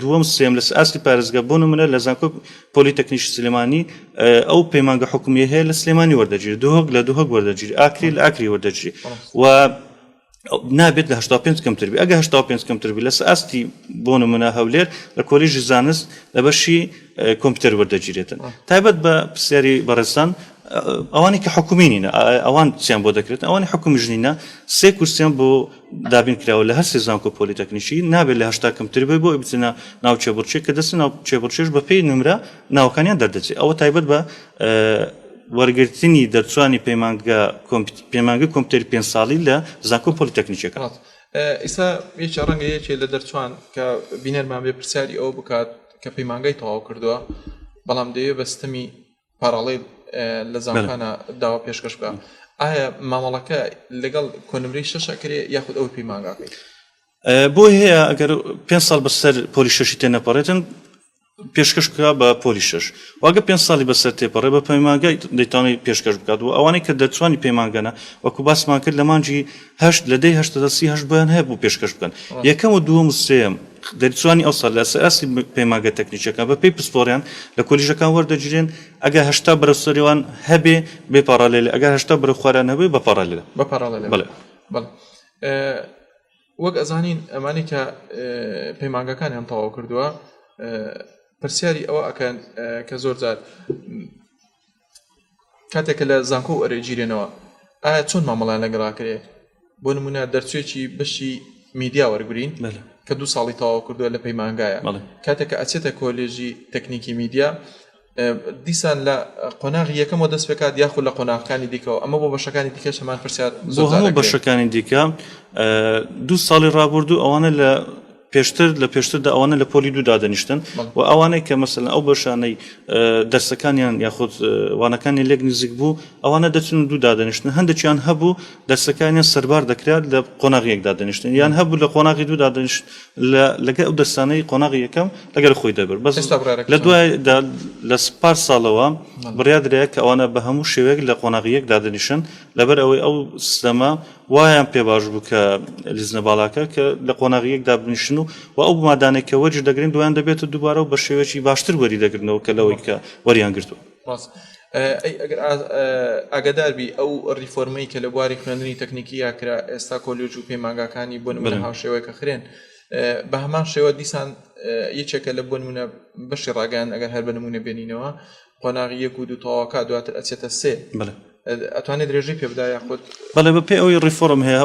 دووەم سێیەم لەسەر ئاستی پارێزگا بۆ نمونە لە زانکۆی پۆلیتەکنیکی سلێمانی ئەو پەیمانگە حکومیە هەیە لە سلێمانی وەردەگیرێت دهۆک لە دهۆک وەردەگیرێت ئاکری لە ئاکری وەردەگیرێت و نابێت لە 85 کەمتر بی ئەگە 85 کەمتر بی لەسەر ئاستی بۆ نمونە هەولێر لە کۆلیژی زانست لە بەشی کۆمپیوتەر وەردەگیرێتن تایبەت بە پرسیاری بەڕێزتان ئەوانەی کە حکومی نینە ئەوان چیان بۆ دەکرێت ئەوانی حکومیش نینە سێ کورسیان بۆ دابین کراوە لە هەر سێ زانکۆ پۆلیتەکنیکی نابێت لە 80 کەمتر بێت بۆ بچنە ناو کێبڕکێ کە دەچنە ناو کێبڕکێش بە پێی نمرە ناوەکانیان دەردەچێت ئەوە تایبەت بە وەرگرتنی دەرچوانی پەیمانگە پەیمانگە کۆمپیوتەری پێنج ساڵی لە زانکۆ پۆلیتەکنیکیەکان. ئیستا یەکێ ڕەنگە یەکێ لە دەرچوان کە بینەرمان بێ پرسیاری ئەوە بکات کە پەیمانگای تەواو کردووە بەڵام دەیەوێ بە ستەمی parallel لە زانکانە داوا پێشکەش بکە ئایا مامەڵەکە لەگەڵ کۆنمرەی شەش ئەکرێ یاخود ئەوەی پەیمانگاکەی؟ بۆی هەیە ئەگەر پێنج ساڵ بەسەر پۆلی شەشی تێنەپەڕێتن پێشکەش بکا بە پۆلی شەش و ئەگەر پێنج ساڵی بەسەر تێپەڕێ بە پەیمانگای دەیتوانێت پێشکەش بکات و ئەوانەی کە دەرچوانی پەیمانگەنە وەکو باسمان کرد لە مانگی هەشت لە دەی هەشت تا 38 بۆیان هەیە بۆ پێشکەش بکەن یەکەم و دووەم و سێیەم دەرچوانی ئەو ساڵ لەسەر ئاستی پەیمانگە تەکنیکیەکان بە پێی پسپۆڕیان لە کۆلیژەکان وەردەگیرێن ئەگەر 80 بەرەو سەریوان هەبێ بێ parallel ە ئەگەر 80 بەرەو خواران هەبێ بە parallel ە بە parallel ە بەڵێ بەڵێ وەک ئەزانین ئەمانەی کە پەیمانگاکانیان تەواو کردووە پرسیاری ئەوە ئەکەن کە زۆر جار کاتێک کە لە زانکۆ وەرەگیرێنەوە ئایا چۆن مامەڵیان لەگەڵاکرێ بۆ نمونە دەرچوێکی بەشی میدیا وەرگین کە دوو ساڵی تەواو کردووە لە پەیمانگایە کاتێک کە ئەچێتە کۆلێژی تەکنیکی میدیا دیسان لە قۆناغی یەکەمەوە دەست پێکات یاخود لە قۆناغەکانی دیکەوە ئەمە بۆ بەشەکانی دیکەش هەمان پرسیار بۆ هەموو بەشەکانی دیکە دوو ساڵی ڕابردوو ئەوانە لە پێشتر لە پێشتردا ئەوانە لە پۆلی دوو دادەنیشتن و ئەوانەی کە مەسەلەن ئەو بەشانەی دەرسەکانیان یاخود وانەکانی لێک نزیک بوو ئەوانە دەچن و دوو دادەنیشتن هەندێکیان هەبوو دەرسەکانیان سەربار دەکرا لە قۆناغی یەک دادەنیشتن یان هەبوو لە قۆناغی دوو دادەنیشت لەگەڵ ئەو دەرسانەی قۆناغی یەکەم لەگەل خۆی دەبرد بەس لە دوای لە پار ساڵەوە بڕیار درایە کە ئەوانە بە هەموو شێوەیەک لە قۆناغی یەک دادەنیشن لەبەر ئەوەی ئەو سیستەمە وایان پێ باش بوو کە لیزنە باڵاکە کە لە قۆناغی یەک دابنیشن و و ئەو مادانێک کە وەریش دەگرن دویان دەبێت و دووبارە و بە شێوەیەکی باشتر وەری دەگرنەوە کە لەوەی کە وەریان گرتووە. ڕاست ئەی ئەگەر ئاگادار بی ئەو ڕیفۆرمەی کە لە بواری خوێندنی تەکنیکییا کرا ئێستا کۆلێژ و پەیمانگاکانی بۆ نمونە هاوشێوەی کە خرێن بە هەمان شێوە دیسان یەکێکە لە بۆ نمونە بەشی ڕاگەیان ئەگەر هەر بە نمونە بێنینەوە قۆناغی یەک و دوو تەواوکە دواتر ئەچێتە سێ ئەتوانێت درێژەی پێ بدا یاخود بەڵێ بە پێی ئەوەی ڕیفۆرم هەیە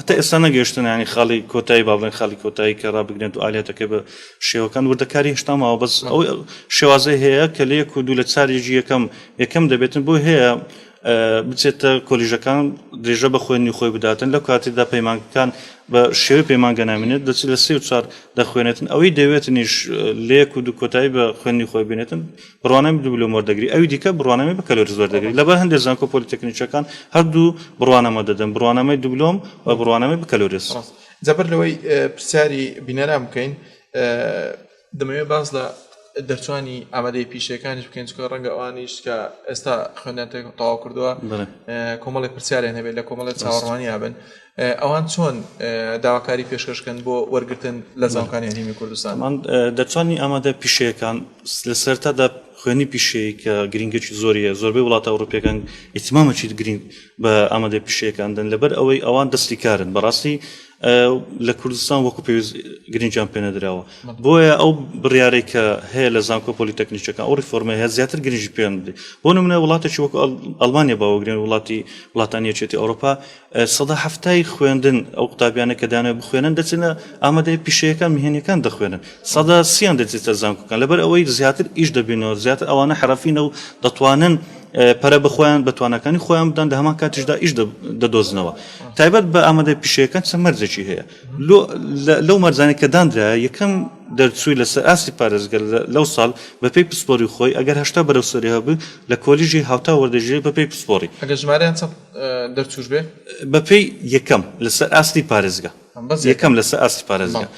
هەتا ئێستا نەگەیشتن ینی خاڵی کۆتایی با بڵێن خاڵی کۆتایی کە ڕابگرێت و ئالیاتەکە بە شێوەکان وردەکاری هێشتا ماوە بەس ئەو شێوازەی هەیە کە لە یەک و دوو لە چارێکی یەکەم یەکەم دەبێتن بۆ هەیە بچێتە کۆلیژەکان درێژە بە خوێندنی خۆی بداتن لەو کاتێدا پەیمانگەکان بە شێوەی پەیمانگە نامێنێت دەچێت لە سێ و چوار دەخوێنێتن ئەوەی دەوێتنیش لە یەک و دوو کۆتایی بە خوێندنی خۆی بێنێتن بڕوانامەی دیبلۆم وەردەگری ئەوی دیکە بڕوانامەی بەکالۆریۆس وەردەگری لەبەر هەندێک زانکۆ پۆلیتەکنیکەکان هەردوو بڕوانامە دەدەن بڕوانامەی دیبلۆم و بڕوانامەی بەکالۆریۆس. ڕاست جا بەر لەوەی پرسیاری بینەران بکەین دەمەوێت باس لە دەرچوانی ئامادەی پیشەکانیش بکەین چونکە ڕەنگە ئەوانیش کە ئێستا خوێندنیان تەواو کردووە کۆمەڵی پرسیاریان هەبێت لە کۆمەڵی چاوەڕوانیان بن ئەوان چۆن داواکاری پێشکەشکەن بۆ وەرگتن لە زانکانی هەرێمی کوردستان دەرچوانی ئامادە پیشەکان لە سەرتادا خوێنی پیشەیە کە گرنگێکی زۆریە زۆربەی وڵاتە ئەوروپیەکان ئیتمامەکی گرنگ بە ئامادە پیشەکان دەن لەبەر ئەوەی ئەوان دەستی کارن بەڕاستی لە کوردستان وەکو پێویست گرنگیان پێنەدراوە بۆیە ئەو بڕیارەی کە هەیە لە زانکۆ پۆلیتەکنیکەکان ئەو ڕیفۆرمە هەیە زیاتر گرنگی پێیان بدرێت بۆ نمونە وڵاتێکی وەکو ئەڵمانیا باوەگرێن وڵاتی وڵاتانی یەکێتی ئەوروپا 70% خوێندن ئەو قوتابیانە کە دانەوێت بخوێنن دەچنە ئامادەی پیشەیەکان میهنیەکان دەخوێنن سەدا سیان دەچێتە زانکۆکان لەبەر ئەوەی زیاتر ئیش دەبینەوە زیاتر ئەوانە حەرەفینە و دەتوانن. پەرە بە خۆیان بە تواناکانی خۆیان بدەن لە هەمان کاتیشدا ئیش دەدۆزنەوە تایبەت بە ئامادە پیشەیەکان چەند مەرجێکی هەیە لەو مەرجانەی کە دانرایە یەکەم دەرچووی لەسەر ئاستی پارێزگە لەو ساڵ بەپێی پسپۆری خۆی ئەگەر 80 بەرەو سەری هەبوو لە کۆلیژی هاوتا وەردەگیرێت بەپێی پسپۆری. ئەگەر ژمارەیان چەند دەرچووش بێ؟ بەپێی یەکەم لەسەر ئاستی پارێزگا یەکەم لەسەر ئاستی پارێزگا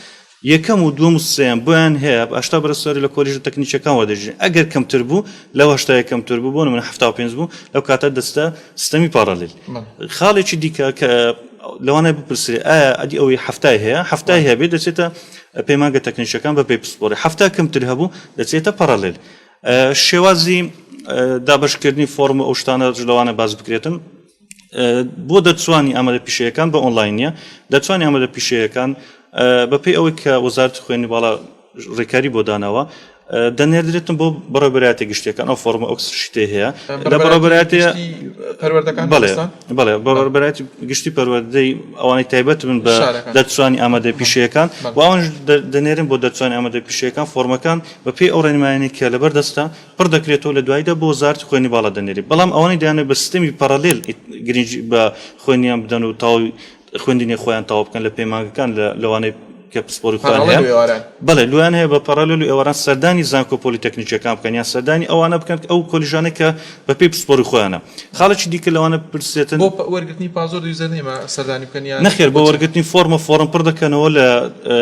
یەکەم و دووەم و سێیەم بۆیان هەیە 80 بەرەو سەری لە کۆلیژە تەکنیکیەکان وەردەگیرێن ئەگەر کەمتر بوو لەو هەشتایە کەمتر بوو بۆ نمونە 75 بوو لەو کاتە دەچتە سیستەمی پاڕالێل. خاڵێکی دیکە کە لەوانەیە بپرسرێ ئایا ئەدی ئەوەی حەفتای هەیە حەفتای هەبێت دەچێتە پەیمانگە تەکنیکیەکان بە پێی پسپۆڕی حەفتا کەمتر هەبوو دەچێتە پەڕەلێل شێوازی دابەشکردنی فۆرم و ئەو شتانە لەوانە باس بکرێتن بۆ دەرچوانی ئامادە پیشەیەکان بە ئۆنلاین نییە دەرچوانی ئامادە پیشەیەکان بەپێی ئەوەی کە وەزارەتی خوێندنی باڵا ڕێکاری بۆ داناوە دەنێردرێتن بۆ بەڕێوەبەرایەتە گشتیەکان ئەو فۆرمە ئەو sheet ەی هەیە لە بەڕێوەبەرایەتی پەروەردەکان بەڵێ بەڵێ بەڕێوەبەرایەتی گشتی پەروەردەی ئەوانەی تایبەت بن بە دەرچوانی ئامادە پیشەیەکان و ئەوانش دەنێرن بۆ دەرچوانی ئامادە پیشەیەکان فۆرمەکان بەپێی ئەو ڕێنمایانەی کە لەبەر دەستە پڕ دەکرێتەوە لە دواییدا بۆ وەزارەتی خوێندنی باڵا دەنێری بەڵام ئەوانەی دەیانەوێت بە سیستەمی پەڕەلێل گرنگی بە خوێندنیان بدەن و تەواوی خوێندنی خۆیان تەواو بکەن لە پەیمانگەکان لە لەوانەی کە پسپۆری خۆیان هەیە بەڵێ لۆیان هەیە بە پەڕەلێل و ئێواران سەردانی زانکۆ پۆلیتەکنیکیەکان بکەن یان سەردانی ئەوانە بکەن ئەو کۆلیژانە کە بەپێی پسپۆری خۆیانە خاڵێکی دیکە لەوانە پرسێتن بۆ وەرگرتنی password و username ە سەردانی بکەن یان نەخێر بۆ وەرگرتنی فۆرمە فۆرم پڕ دەکەنەوە لە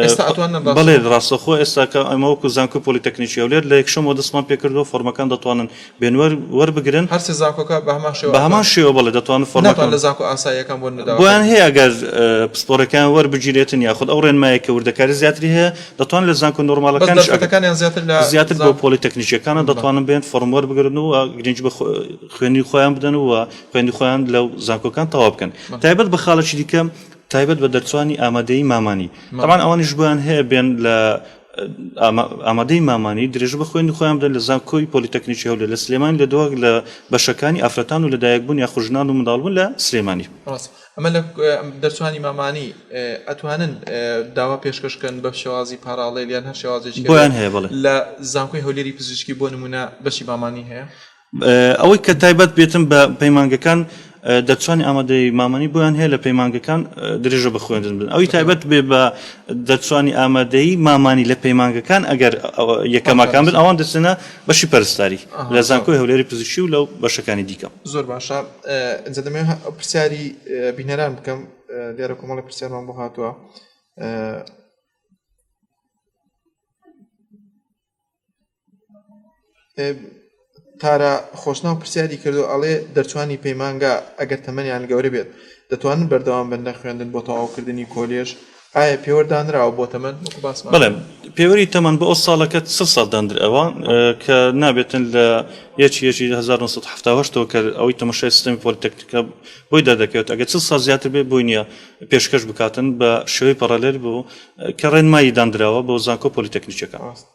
ئێستا ئەتوانن بەڵێ ڕاستەخۆ ئێستا کە ئەمە وەکو زانکۆی پۆلیتەکنیکی هەولێر لە یەکشەمەوە دەستمان پێکردووە فۆرمەکان دەتوانن بێن وەربگرن. هەر سێ زانکۆکە بە هەمان شێوە بە هەمان شێوە بەڵێ دەتوانن فۆرمەکان. ناتوانن لە زانکۆ ئاساییەکان بۆ نمونە داوا بۆیان هەیە ئەگەر پسپۆڕەکەیان وەربگیرێتن یاخود ئەو ڕێنمایە کە وردەکاری زیاتری هەیە دەتوانن لە زانکۆ بەس نۆرماڵەکانیش ئەگەر دەرفەتەکانیان زیاتر لە زیاتر بۆ پۆلیتەکنیکیەکانە دەتوانن بێن فۆرم وەربگرن و گرنگی بە خوێندنی خۆیان بدەن و خوێندنی خۆیان لەو زانکۆکان تەواو بکەن تایبەت بە خاڵێکی دیکە تایبەت بە دەرچوانی ئامادەیی مامانی تەبعەن ئەوانیش بۆیان هەیە بێن لە ئامادەی مامانی درێژە بە خوێندنی خۆیان بدەن لە زانکۆی پۆلیتەکنیکی هەولێر لە سلێمانی لە دواک لە بەشەکانی ئافرەتان و لەدایکبوون یاخود ژنان و منداڵبوون لە سلێمانی. ڕاستە ئەمە لە دەرچوانی مامانی ئەتوانن داوا پێشکەش بکەن بە شێوازی پاراڵێل یان هەر شێوازێکی بۆیان هەیە بەڵێ. لە زانکۆی هەولێری پزیشکی بۆ نمونە بەشی مامانی هەیە؟ ئەوەی کە تایبەت بێتن بە پەیمانگەکان دەرچوانی ئامادەی مامانی بۆیان هەیە لە پەیمانگەکان درێژە بە خوێندن بدەن ئەوی تایبەت بێ بە دەرچوانی ئامادەی مامانی لە پەیمانگەکان ئەگەر یەکەمەکان بن ئەوان دەچنە بەشی پەرستاری لە زانکۆی هەولێری پزیشکی و لەو بەشەکانی دیکە. زۆر باشە ئینجا دەمەوێت پرسیاری بینەران بکەم دیارە کۆمەڵی پرسیارمان بۆ هاتووە. تارا خۆشناو پرسیاری کردو ئەڵێ دەرچوانی پەیمانگا ئەگەر تەمەنیان گەورە بێت دەتوانن بەردەوام بن لە خوێندن بۆ تەواوکردنی کۆلێژ ئایا پێوەر دانراوە بۆ تەمەن وەکو باسمان بەڵێ پێوەری تەمەن بۆ ئەو ساڵەکە چل ساڵ دانراوە کە نابێتن لە یەکی یەکی 1970 ەوە کە ئەوەی تەمەشای سیستەمی پۆلیتەکنیکە بۆی دەردەکەوێت ئەگەر چل ساڵ زیاتر بێت بۆی نییە پێشکەش بکاتن بە شێوەی پەڕەلێل بۆ کە ڕێنمایی داندراوە بۆ زانکۆ پۆلیتەکنیکەکان. ڕاست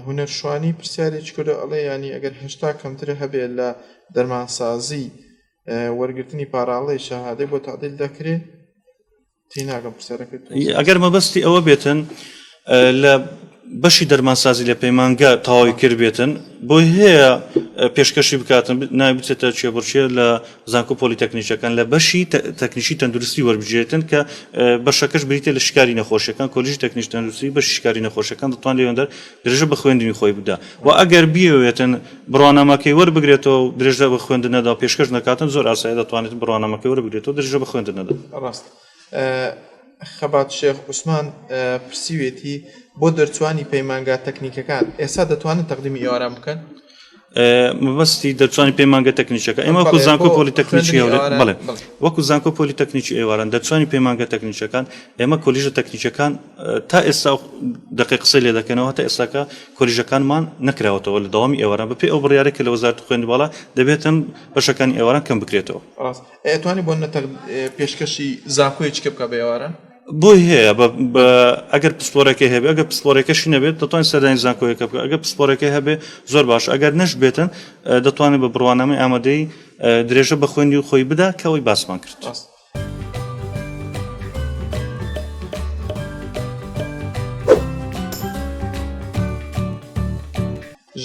هونەر شوانی پرسیارێکی کردو ئەڵێ یانی ئەگەر 80 کەمتر هەبێ لە دەرمانسازی وەرگرتنی پاراڵی شەهادەی بۆ تعدیل دەکرێ تێناگەم پرسیارەکەی تۆ. ئەگەر مەبەستی ئەوە بێتن لە بەشی دەرمانسازی لە پەیمانگە تەواوی کردبێتن بۆی هەیە پێشکەشی بکاتن ناوی بچێتە چێبڕکێ لە زانکۆ پۆلیتەکنیکەکان لە بەشی تەکنیکی تەندروستی وەربگیرێتن کە بەشەکەش بریتە لە شکاری نەخۆشیەکان کۆلیژی تەکنیکی تەندروستی بەشی شکاری نەخۆشیەکان دەتوان لێوەندەر درێژە بە خوێندنی خۆی بدا و ئەگەر بیەوێتن بڕوانامەکەی وەربگرێتەوە و درێژە بە خوێندن نەدا و پێشکەش نەکاتن زۆر ئاسایە دەتوانێت بڕوانامەکەی وەربگرێتەوە درێژە بە خوێندن نەدا. ڕاست خەبات شێخ عوسمان پرسیوێتی بۆ دەرچوانی پەیمانگا تەکنیکەکان ئێستا دەتوانن تەقدیمی ئێواران بکەن؟ مەبەستی دەرچوانی پەیمانگە تەکنیکەکە ئێمە وەکو زانکۆ پۆلیتەکنیکی هەولێر بەڵێ وەکو زانکۆ پۆلیتەکنیکی ئێواران دەرچوانی پەیمانگە تەکنیکەکان ئێمە کۆلیژە تەکنیکەکان تا ئێستا دقی قسەی لێ دەکەنەوە تا ئێستاکە کۆلیژەکانمان نەکراوەتەوە لە دەوامی ئێواران بەپێی ئەو بڕیارە کە لە وەزارەتی خوێندنی باڵا دەبێتن بەشەکانی ئێواران کەم بکرێتەوە. ڕاست ئەتوانی بۆ نەتەق پێشکەشی زانکۆیەکی کە بکا بە ئێواران؟ بۆی هەیە بە ئەگەر پسپۆرەکەی هەبێ ئەگەر پسپۆرەکەشی نەبێت دەتوانێت سەردانی زانکۆیەکە بکە ئەگەر پسپۆرەکەی هەبێ زۆر باش ئەگەر نەش بێتن دەتوانێت بە بڕوانامەی ئامادەی درێژە بە خوێندی خۆی بدا کە ئەوەی باسمان کرد.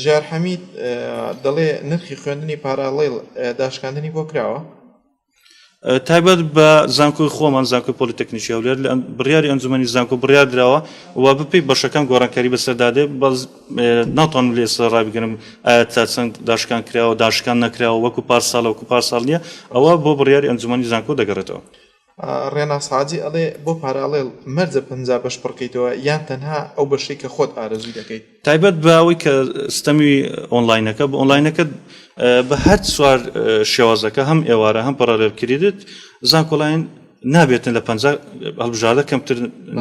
ژیار حەمید دەڵێ نرخی خوێندنی parallel داشکاندنی بۆ کراوە؟ تایبەت بە زانکۆی خۆمان زانکۆی پۆلیتەکنیکی هەولێر لە بڕیاری ئەنجومەنی زانکۆ بڕیار دراوە و بەپێی بەشەکان گۆڕانکاری بەسەردا دێ بەس ناتوانم لێ ئێستا ڕابگرم ئایا تا چەند داشکان کراوە داشکان نەکراوە وەکو پار ساڵە وەکو پار ساڵ نییە ئەوە بۆ بڕیاری ئەنجومەنی زانکۆ دەگەڕێتەوە. ڕێناس حاجی ئەڵێ بۆ parallel مەرجە 50 بەش پڕکەیتەوە یان تەنها ئەو بەشەی کە خۆت ئارەزووی دەکەیت؟ تایبەت بە ئەوەی کە ستەمی ئۆنلاینەکە بە ئۆنلاینەکە بە هەر چوار شێوازەکە هەم ئێوارە هەم parallel credit زانکۆلاین نابێتن لە 50 هەڵبژاردە کەمتر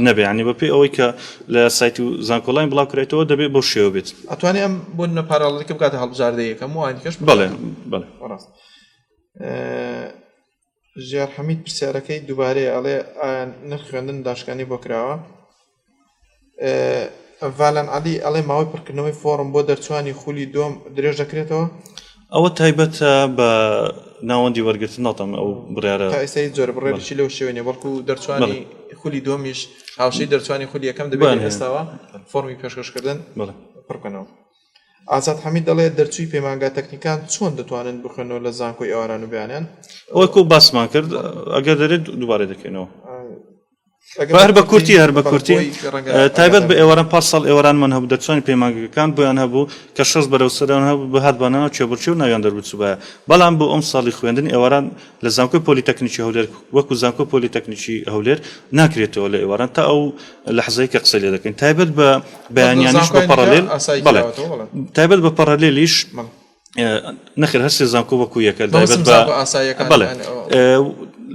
نەبێ ینی بەپێی ئەوەی کە لە سایت و زانکۆلاین بڵاو کرێتەوە دەبێت بەو شێوە بێت. ئەتوانێ ئەم بۆ نمونە parallel ەکە بکاتە هەڵبژاردە یەکەم و ئەوانی کەش بەڵێ بەڵێ. ڕاست. ژیار حەمید پرسیارەکەی دووبارەیە ئەڵێ ئایا نرخ خوێندن داشکانی بۆ کراوە؟ ڤالان عەلی ئەڵێ ماوەی پڕکردنەوەی فۆڕم بۆ دەرچوانی خولی دووەم درێژ دەکرێتەوە؟ ئەوە تایبەتە بە ناوەندی وەرگرتن ناتام ئەو بڕیارە تا ئێستا هیچ جۆرە بڕیارێکی لەو شێوەیە نییە بەڵکو دەرچوانی خولی دووەمیش هاوشێی دەرچوانی خولی یەکەم دەبێت لە ئێستاوە فۆڕمی پێشکەشکردن پڕ بکەنەوە. ئازاد حەمید دەڵێ دەرچووی پەیمانگا تەکنیکان چۆن دەتوانن بخوێنەوە لە زانکۆی ئێواران و بەیانیان؟ وەکو باسمان کرد ئەگەر دەرێت دووبارە دەکەینەوە. هەر بە کورتی هەر بە کورتی تایبەت بە ئێواران پار ساڵ ئێوارانمان هەبوو دەرچوانی پەیمانگەکان بۆیان هەبوو کە شەست بەرەو سەران هەبوو بهاتبانەوە کێبڕکێ و ناویان دەربچووبایە بەڵام بۆ ئەم ساڵی خوێندن ئێواران لە زانکۆی پۆلیتەکنیکی هەولێر وەکو زانکۆی پۆلیتەکنیکی هەولێر ناکرێتەوە لە ئێواران تا ئەو لەحزەی کە قسە لێ دەکەین تایبەت بە بەیانیانیش بە parallel بەڵێ تایبەت بە parallel یش نەخێر هەر سێ زانکۆ وەکو یەکە تایبەت بە بەڵێ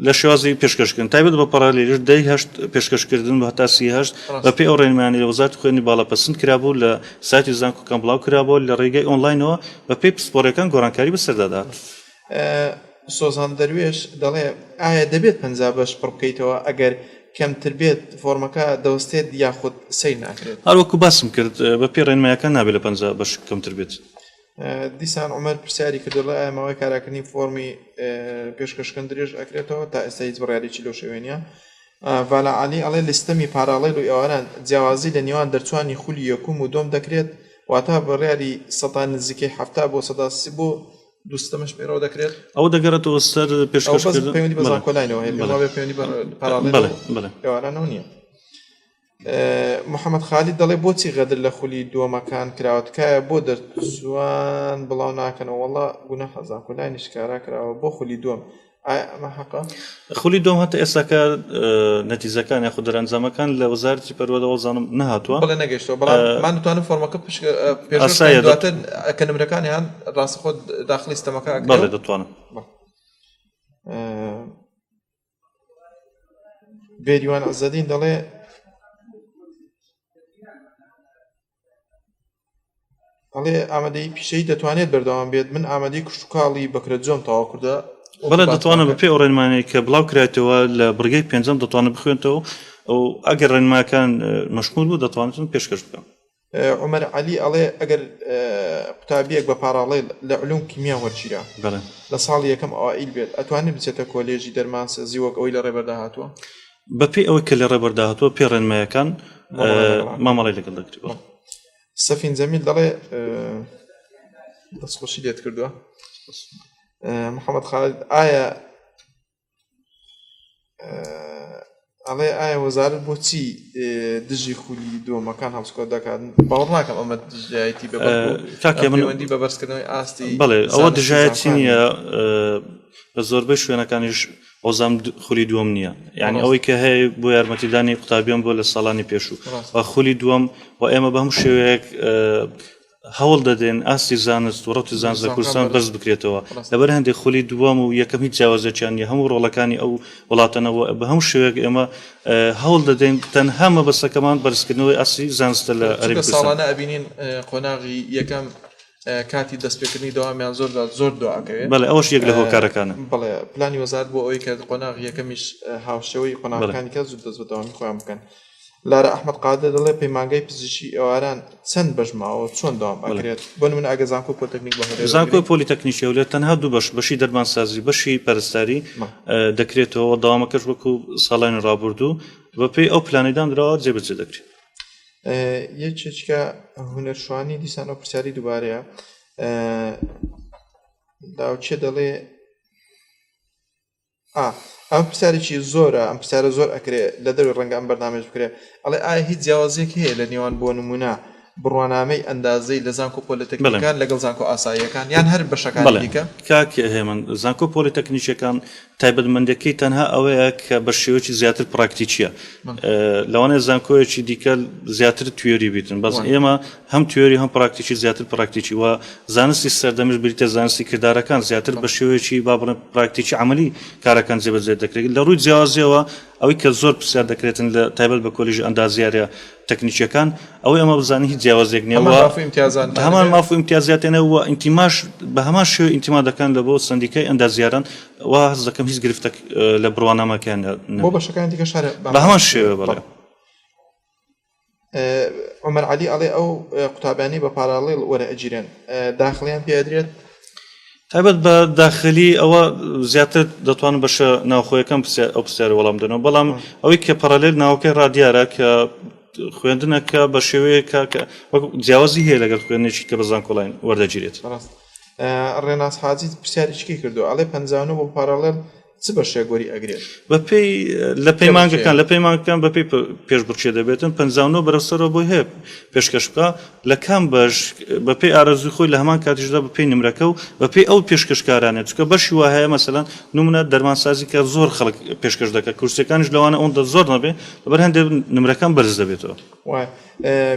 لە شێوازی پێشکەشکردن تایبەت بە parallel یش دەی هەشت پێشکەشکردن بە هەتا 38 بە پێی ئەو ڕێنمایانەی لە وەزارەتی خوێندنی باڵا پەسند کرابوو لە سایتی زانکۆکان بڵاو کرابووە لە ڕێگەی ئۆنلاینەوە بە پێی پسپۆڕیەکان گۆڕانکاری بەسەردا دەهات. سۆزان دەروێش دەڵێ، ئایا دەبێت 50 بەش پڕ بکەیتەوە ئەگەر کەمتر بێت فۆرمەکە دەوەستێت یاخود سەیر ناکرێت؟ هەر وەکو باسم کرد بە پێی ڕێنمایەکان نابێت لە 50 بەش کەمتر بێت. دیسان عومەر پرسیاری کردووە دەڵێ، ئایا ماوەی کاراکردنی فۆرمی پێشکەشکردن درێژ ئەکرێتەوە؟ تا ئێستا هیچ بڕیارێکی لەو شێوەیە نییە. ڤالا عەلی ئەڵێ، لە سیستەمی parallel و ئێواران جیاوازی لە نێوان دەرچوانی خولی یەکوم و دووەم دەکرێت، واتا بڕیاری سەدا نزیکەی 70 بۆ سەدا 30 بۆ دوو ستەمەش پەیڕەو دەکرێت؟ ئەوە دەگەڕێتەوە سەر ئەو بەس پێشکەشکردن پەیوەندی بە بەڵێ زانکۆلاینەوە هەیە، پێم بەڵێ وابێ پەیوەندی بە parallel بەڵێ و بەڵێ ئێوارانەوە نییە. محەمەد خالید دەڵێ بۆچی غەدر لە خولی دووەمەکان کراوە تکایە بۆ دەرچووان بڵاو ناکەنەوە وەڵا گوناحە زانکۆلاینیش کارا کراوە بۆ خولی دووەم ئایا ئەمە حەقە؟ خولی دووەم هەتا ئێستاکە نەتیجەکان یاخود دەرئەنجامەکان لە وەزارەتی پەروەردە وەزانم نەهاتووە. بەڵێ نەگەیشتەوە بەڵام مان دەتوانن فۆرمەکە پێشکەش ئاسایە بکەن دواتر کە نمرەکانیان ڕاستەخۆ داخڵی ستەمەکە ئەکرێ بەڵێ دەتوانن. بێریوان عزەدین دەڵێ ئەڵێ ئامادەی پیشەیی دەتوانێت بەردەوام بێت من ئامادەی کشتتوکاڵی بەکرەجۆم تەواو کردە بەڵێ دەتوانن بەپێی ئەو ڕێنمایانەی کە بڵاو کرایتەوە لە بڕگەی پێنجەم دەتوانن بخوێنتەوە و ئەگەر ڕێنماکان مەشمول بوو دەتوانن پێشکەش بکەن. عومەر عەلی ئەڵێ ئەگەر قوتابیەک بە parallel لە علوم کیمیا وەرگیرا لە ساڵی یەکەم ئەوائیل بێت ئەتوانێت بچێتە کۆلێژی دەرمانسازی وەک ئەوەی لە ڕێبەردا هاتووە؟ بەپێی ئەوەی کە لە ڕێبەردا هاتووە پێ ڕێنمایەکان مامەڵەی لەگەڵ دەکرێت. سەفین جەمیل دەڵێ دەستخۆشی لێت کردووە. محەممەد خالد ئایا ئەڵێ ئایا وەزارەت بۆچی دژی خولی دووەمەکان هەڵسکۆت دەکات باوەڕ ناکەم ئەمە دژایەتی بە کاکە من پەیوەندی بە بەرزکردنەوەی ئاستی بەڵێ ئەوە زانستی دژایەتی زانکۆیان نییە لە زۆربەی شوێنەکانیش ئەوزام خولی دووەم نییە یعنی ڕاست. ئەوەی کە هەیە بۆ یارمەتیدانی قوتابیان بۆ لە ساڵانی پێشوو ڕاست. و خولی دووەم و ئێمە بە هەموو شێوەیەک هەوڵ دەدەین ئاستی زانست و ڕەوتی زانست لە کوردستان بەرز بکرێتەوە، لەبەر هەندێک خولی دووەم و یەکەم هیچ جیاوازیەکیان نییە، هەموو ڕۆڵەکانی ئەو وڵاتەنە و بە هەموو شێوەیەک ئێمە هەوڵ دەدەین تەنها مەبەستەکەمان بەرزکردنەوەی ئاستی زانستە لە هەرێمی چونکە کوردستان. ساڵانە ئەبینین قۆناغی یەکەم کاتی دەستپێکردنی دەوامیان زۆر زۆر دوا ئەکەوێت. بەڵێ ئەوەش یەک لە هۆکارەکانە. بەڵێ پلانی وەزارەت بۆ ئەوەی کە قۆناغی یەکەمیش هاوشێوەی قۆناغەکانی کە زوو دەست بە دەوامی خۆیان بکەن. لارا ئەحمەد قادر دەڵێ پەیمانگای پزیشکی ئێواران چەند بەش ماوە چۆن دەوام ئەکرێت بۆ نمونە ئەگەر زانکۆی پۆلیتەکنیک بە هەولێر زانکۆی پۆلیتەکنیکی هەولێر تەنها دوو بەش بەشی دەرمانسازی بەشی پەرستاری دەکرێتەوە دەوامەکەش وەکو ساڵانی ڕابردوو بەپێی ئەو پلانەی دانراوە جێبەجێ دەکرێت. یەکێکە هونەرشوانی دیسان ئەو پرسیاری دووبارەیە داوچێ دەڵێ ئا ئەم پرسیارێکی زۆرە ئەم پرسیارە زۆر ئەکرێ لە دەروی ڕەنگە ئەم بەرنامەیش بکرێ ئەڵێ ئایا هیچ جیاوازیەک هەیە لە نێوان بۆ نمونە بڕوانامەی ئەندازەی لە زانکۆ پۆلەتەکنیکان لەگەڵ زانکۆ ئاساییەکان یان هەر بەشەکانی دیکە؟ کاک هێمن زانکۆ پۆلیتەکنیکیەکان تایبەتمەندەکەی تەنها ئەوەیە کە بە شێوەیەکی زیاتر پراکتیکیە لەوانەیە زانکۆیەکی دیکە زیاتر تیۆری بیتن بەس ئێمە هەم تیۆری هەم پراکتیکی زیاتر پراکتیکی و زانستی سەردەمیش بریتە زانستی کردارەکان زیاتر بە شێوەیەکی با بڵێن پراکتیکی عملی کارەکان جێبەجێ دەکرێت لە ڕووی جیاوازیەوە ئەوەی کە زۆر پرسیار دەکرێتن لە تایبەت بە کۆلیژی ئەندازیارە تەکنیکیەکان ئەوەی ئەمە بزانین هیچ جیاوازێک نییە هەمان ماف و ئیمتیازاتێنە و ئینتیماش بە هەمان شێوە ئینتیما دەکەن لە بۆ سندیکای ئەندازیاران و هەست دەکەم هیچ گرفتێک لە بڕوانامەکەیان بۆ بەشەکانی دیکە شارە بە هەمان شێوە بەڵێ. عومەر عەلی ئەڵێ ئەو قوتابیانەی بە پاراڵێڵ وەرئەگیرێن داخڵیان پێ ئەدرێت؟ تایبەت بە داخلی ئەوە زیاتر دەتوانم بەشە ناوخۆیەکەم ئەو پرسیارە وەڵام دەنەوە بەڵام ئەوەی کە پەرالێل ناوەکەی ڕادیارە کە خوێندنەکە بە شێوەیەکە کە وەک جیاوازی هەیە لەگەڵ خوێندنێکی کە بە زانکۆلاین وەردەگیرێت. ڕاست ڕێناس حاجی پرسیارێکی کردو ئەڵێ 59 بۆ پاراڵێل چ بەشێک وەری ئەگرێت؟ بەپێی لە پەیمانگەکان لە پەیمانگەکان بەپێی پێشبڕکێ دەبێتن 59 بەرەو سەرەوە بۆی هەیە پێشکەش بکە لە کام بەش بەپێی ئارەزووی خۆی لە هەمان کاتیشدا بەپێی نمرەکە و بەپێی ئەو پێشکەشکارانە چونکە بەشی وا هەیە مەسەلەن نمونە دەرمانسازی کە زۆر خەڵک پێشکەش دەکات کورسیەکانیش لەوانە ئەوەندە زۆر نەبێ لەبەر هەندێک نمرەکان بەرز دەبێتەوە. وایە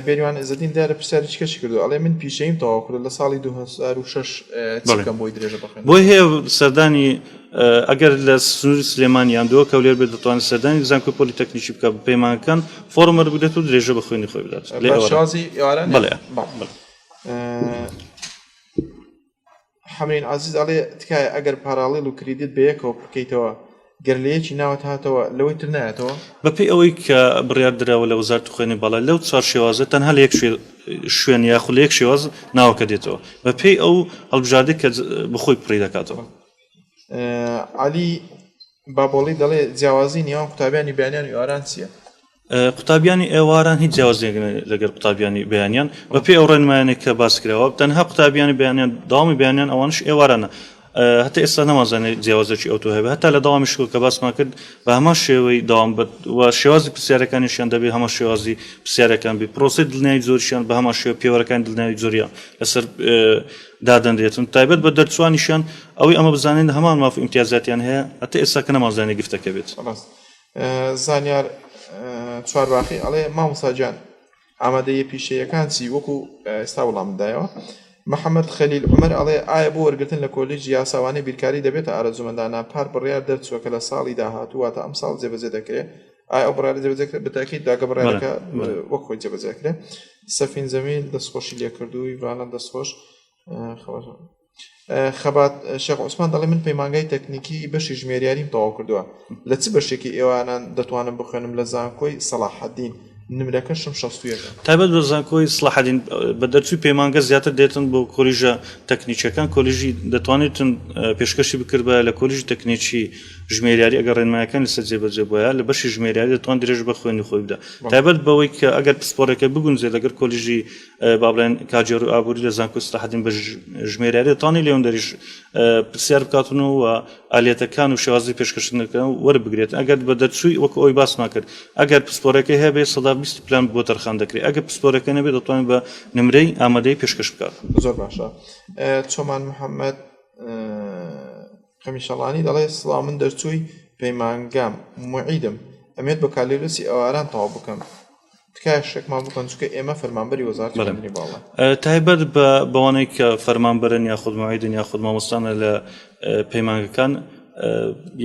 بێریوان عزەدین دیارە پرسیاری چکەشی کردووە ئەڵێ من پیشەییم تەواو کردووە لە ساڵی 2006 چ بکەم بۆی درێژە بە خوێندن؟ بۆی هەیە سەردانی ئەگەر لە سنووری سلێمانی یان دهۆک هەولێر بێت دەتوانێت سەردانی زانکۆی پۆلیتەکنیکی بکات بە پەیمانگەکان فۆڕم وەربگرێت و درێژە بە خوێندنی خۆی بدات لە ئێواران. شێوازی ئێواران بەڵێ. بەڵێ. حەمرین عەزیز ئەڵێ تکایە ئەگەر پاراڵیڵ و کریدت بەیەکەوە پڕکەیتەوە گەر لە یەکی ناوت هاتەوە لەوەی تر نایەتەوە؟ بەپێی ئەوەی کە بڕیار دراوە لە وەزارەتی خوێندنی باڵا لەو چوار شێوازە تەنها لە یەک شوێن یاخود لە یەک شێواز ناوەکە دێتەوە بەپێی ئەو هەڵبژاردەی کە بەخۆی پڕی دەکاتەوە. عەلی بابۆڵی دەڵێ جیاوازی نێوان قوتابیانی بەیانیان و ئێواران چییە؟ قوتابیانی ئێواران هیچ جیاوازیەک لەگەر قوتابیانی بەیانیان بەپێی ئەو ڕێنمایانەی کە باس کراوە تەنها قوتابیانی بەیانیان داوامی بەیانیان ئەوانش ئێوارانە هەتا ئێستا نەمازانێت جیاوازێکی ئەوتۆ هەبێ هەتا لە داوامی شکۆ کە باسمان کرد بە هەمان شێوەی داوام و شێوازی پرسیارەکانیشیان دەبێ هەمان شێوازی پرسیارەکان بی پرۆسەی دڵنیایی زۆریشیان بە هەمان شێوە پێوەرەکانی دڵنیایی زۆریان لەسەر دادەنرێتن تایبەت بە دەرچوانیشیان ئەوەی ئەمە بزانین هەمان ماف و ئیمتیازاتیان هەیە هەتا ئێستا کە نەمازانێت گفتەکە بێت. ڕاست زانیار چوارباخی ئەڵێ مامۆستا گیان ئامادەییە پیشەیەکان چی وەکو ئێستا وەڵامت دایەوە محەممەد خەلیل عومەر ئەڵێ ئایا بۆ وەرگرتن لە کۆلیژی یاسا وانەی بیرکاری دەبێتە ئارەزوومەندانە پار بڕیار دەرچووە کە لە ساڵی داهاتوو واتە ئەمساڵ جێبەجێ دەکرێ ئایا ئەو بڕیارە جێبەجێ کرێ بەتاکید داگە بڕیارەکە وەک خۆی جێبەجێ کرێ سەفین جەمیل دەستخۆشی لێکردووی ڤانە دەستخۆش خەبات خەبات شێخ عوسمان دەڵێ من پەیمانگای تەکنیکی بەشی ژمێریاریم تەواو کردووە لە چ بەشێکی ئێوانان دەتوانم بخوێنم لە زانکۆی سەڵاحەدین نمرەکەشم 61 تایبەت بە زانکۆی سڵاحەدین بە دەرچووی پەیمانگە زیاتر دێتن بۆ کۆلیژە تەکنیکیەکان کۆلیژی دەتوانێتن پێشکەشی بکردبایە لە کۆلیژی تەکنیکی ژمێریاری ئەگەر ڕێنمایەکان لەسەر جێبەجێ بوایە لە بەشی ژمێریاری دەتوان درێژ بە خوێنی خۆی بدا تایبەت بەوەی کە ئەگەر پسپۆڕەکە بگونجێت لەگەر کۆلیژی با بڵێن کارگێڕی و ئابووری لە زانکۆی سەلاحەدین بە ژمێریاری دەتوانێت لێوەندەریش پرسیار بکاتن و ئالیەتەکان و شێوازی پێشکەشکردنەکە وەربگرێت ئەگەر بە دەرچووی وەکو ئەوی باسمان کرد ئەگەر پسپۆرەکەی هەبێ 120 پلان بۆ تەرخان دەکرێت ئەگەر پسپۆرەکە نەبێت دەتوانێت بە نمرەی ئامادەی پێشکەش بکات. زۆر باشە چۆمان محەممەد قەمیشەڵانی دەڵێ سڵاو من دەرچووی پەیمانگام موعیدم ئەمێت بەکالۆریۆسی ئەواران تەواو بکەم تکایە شتێکمان بکەن چونکە ئێمە فەرمانبەری وەزارەتی خوێندنی باڵا. تایبەت بە بەوانەی کە فەرمانبەرن یاخود معیدن یاخود مامۆستانە لە پەیمانگەکان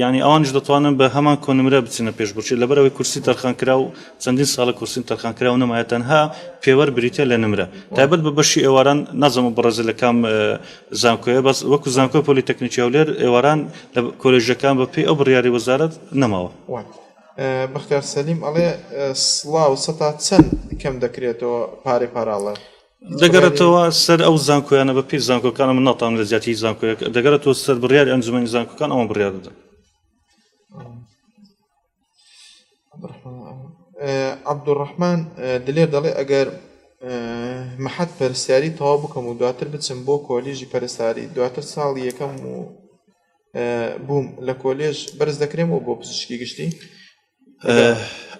یعنی ئەوانش دەتوانن بە هەمان کۆنمرە بچنە پێشبڕکێ لەبەرەوەی کورسی تەرخان کرا و چەندین ساڵە کورسین تەرخان کرا و نەمایە تەنها پێوەر بریتە لە نمرە تایبەت بە بەشی ئێواران نازم بەڕێزە لە کام زانکۆیە بەس وەکو زانکۆی پۆلیتەکنیکی هەولێر ئێواران لە کۆلێژەکان بە پێی ئەو بڕیاری وەزارەت نەماوە. بەختیار سەلیم ئەڵێ سڵاو سەتا چەند کەم دەکرێتەوە پارەی پاراڵە؟ دەگەڕێتەوە سەر ئەو زانکۆیانە بە پێی زانکۆکان من ناتوانم لە جیاتی هیچ زانکۆیەک دەگەڕێتەوە سەر بڕیاری ئەنجومەنی زانکۆکان ئەوان بڕیار دەدەن. عەبدولڕەحمان دلێر دەڵێ ئەگەر مەحەد پەرستاری تەواو بکەم و دواتر بچم بۆ کۆلیژی پەرستاری دواتر ساڵی یەکەم و بووم لە کۆلێژ بەرز دەکرێمەوە بۆ پزیشکی گشتی؟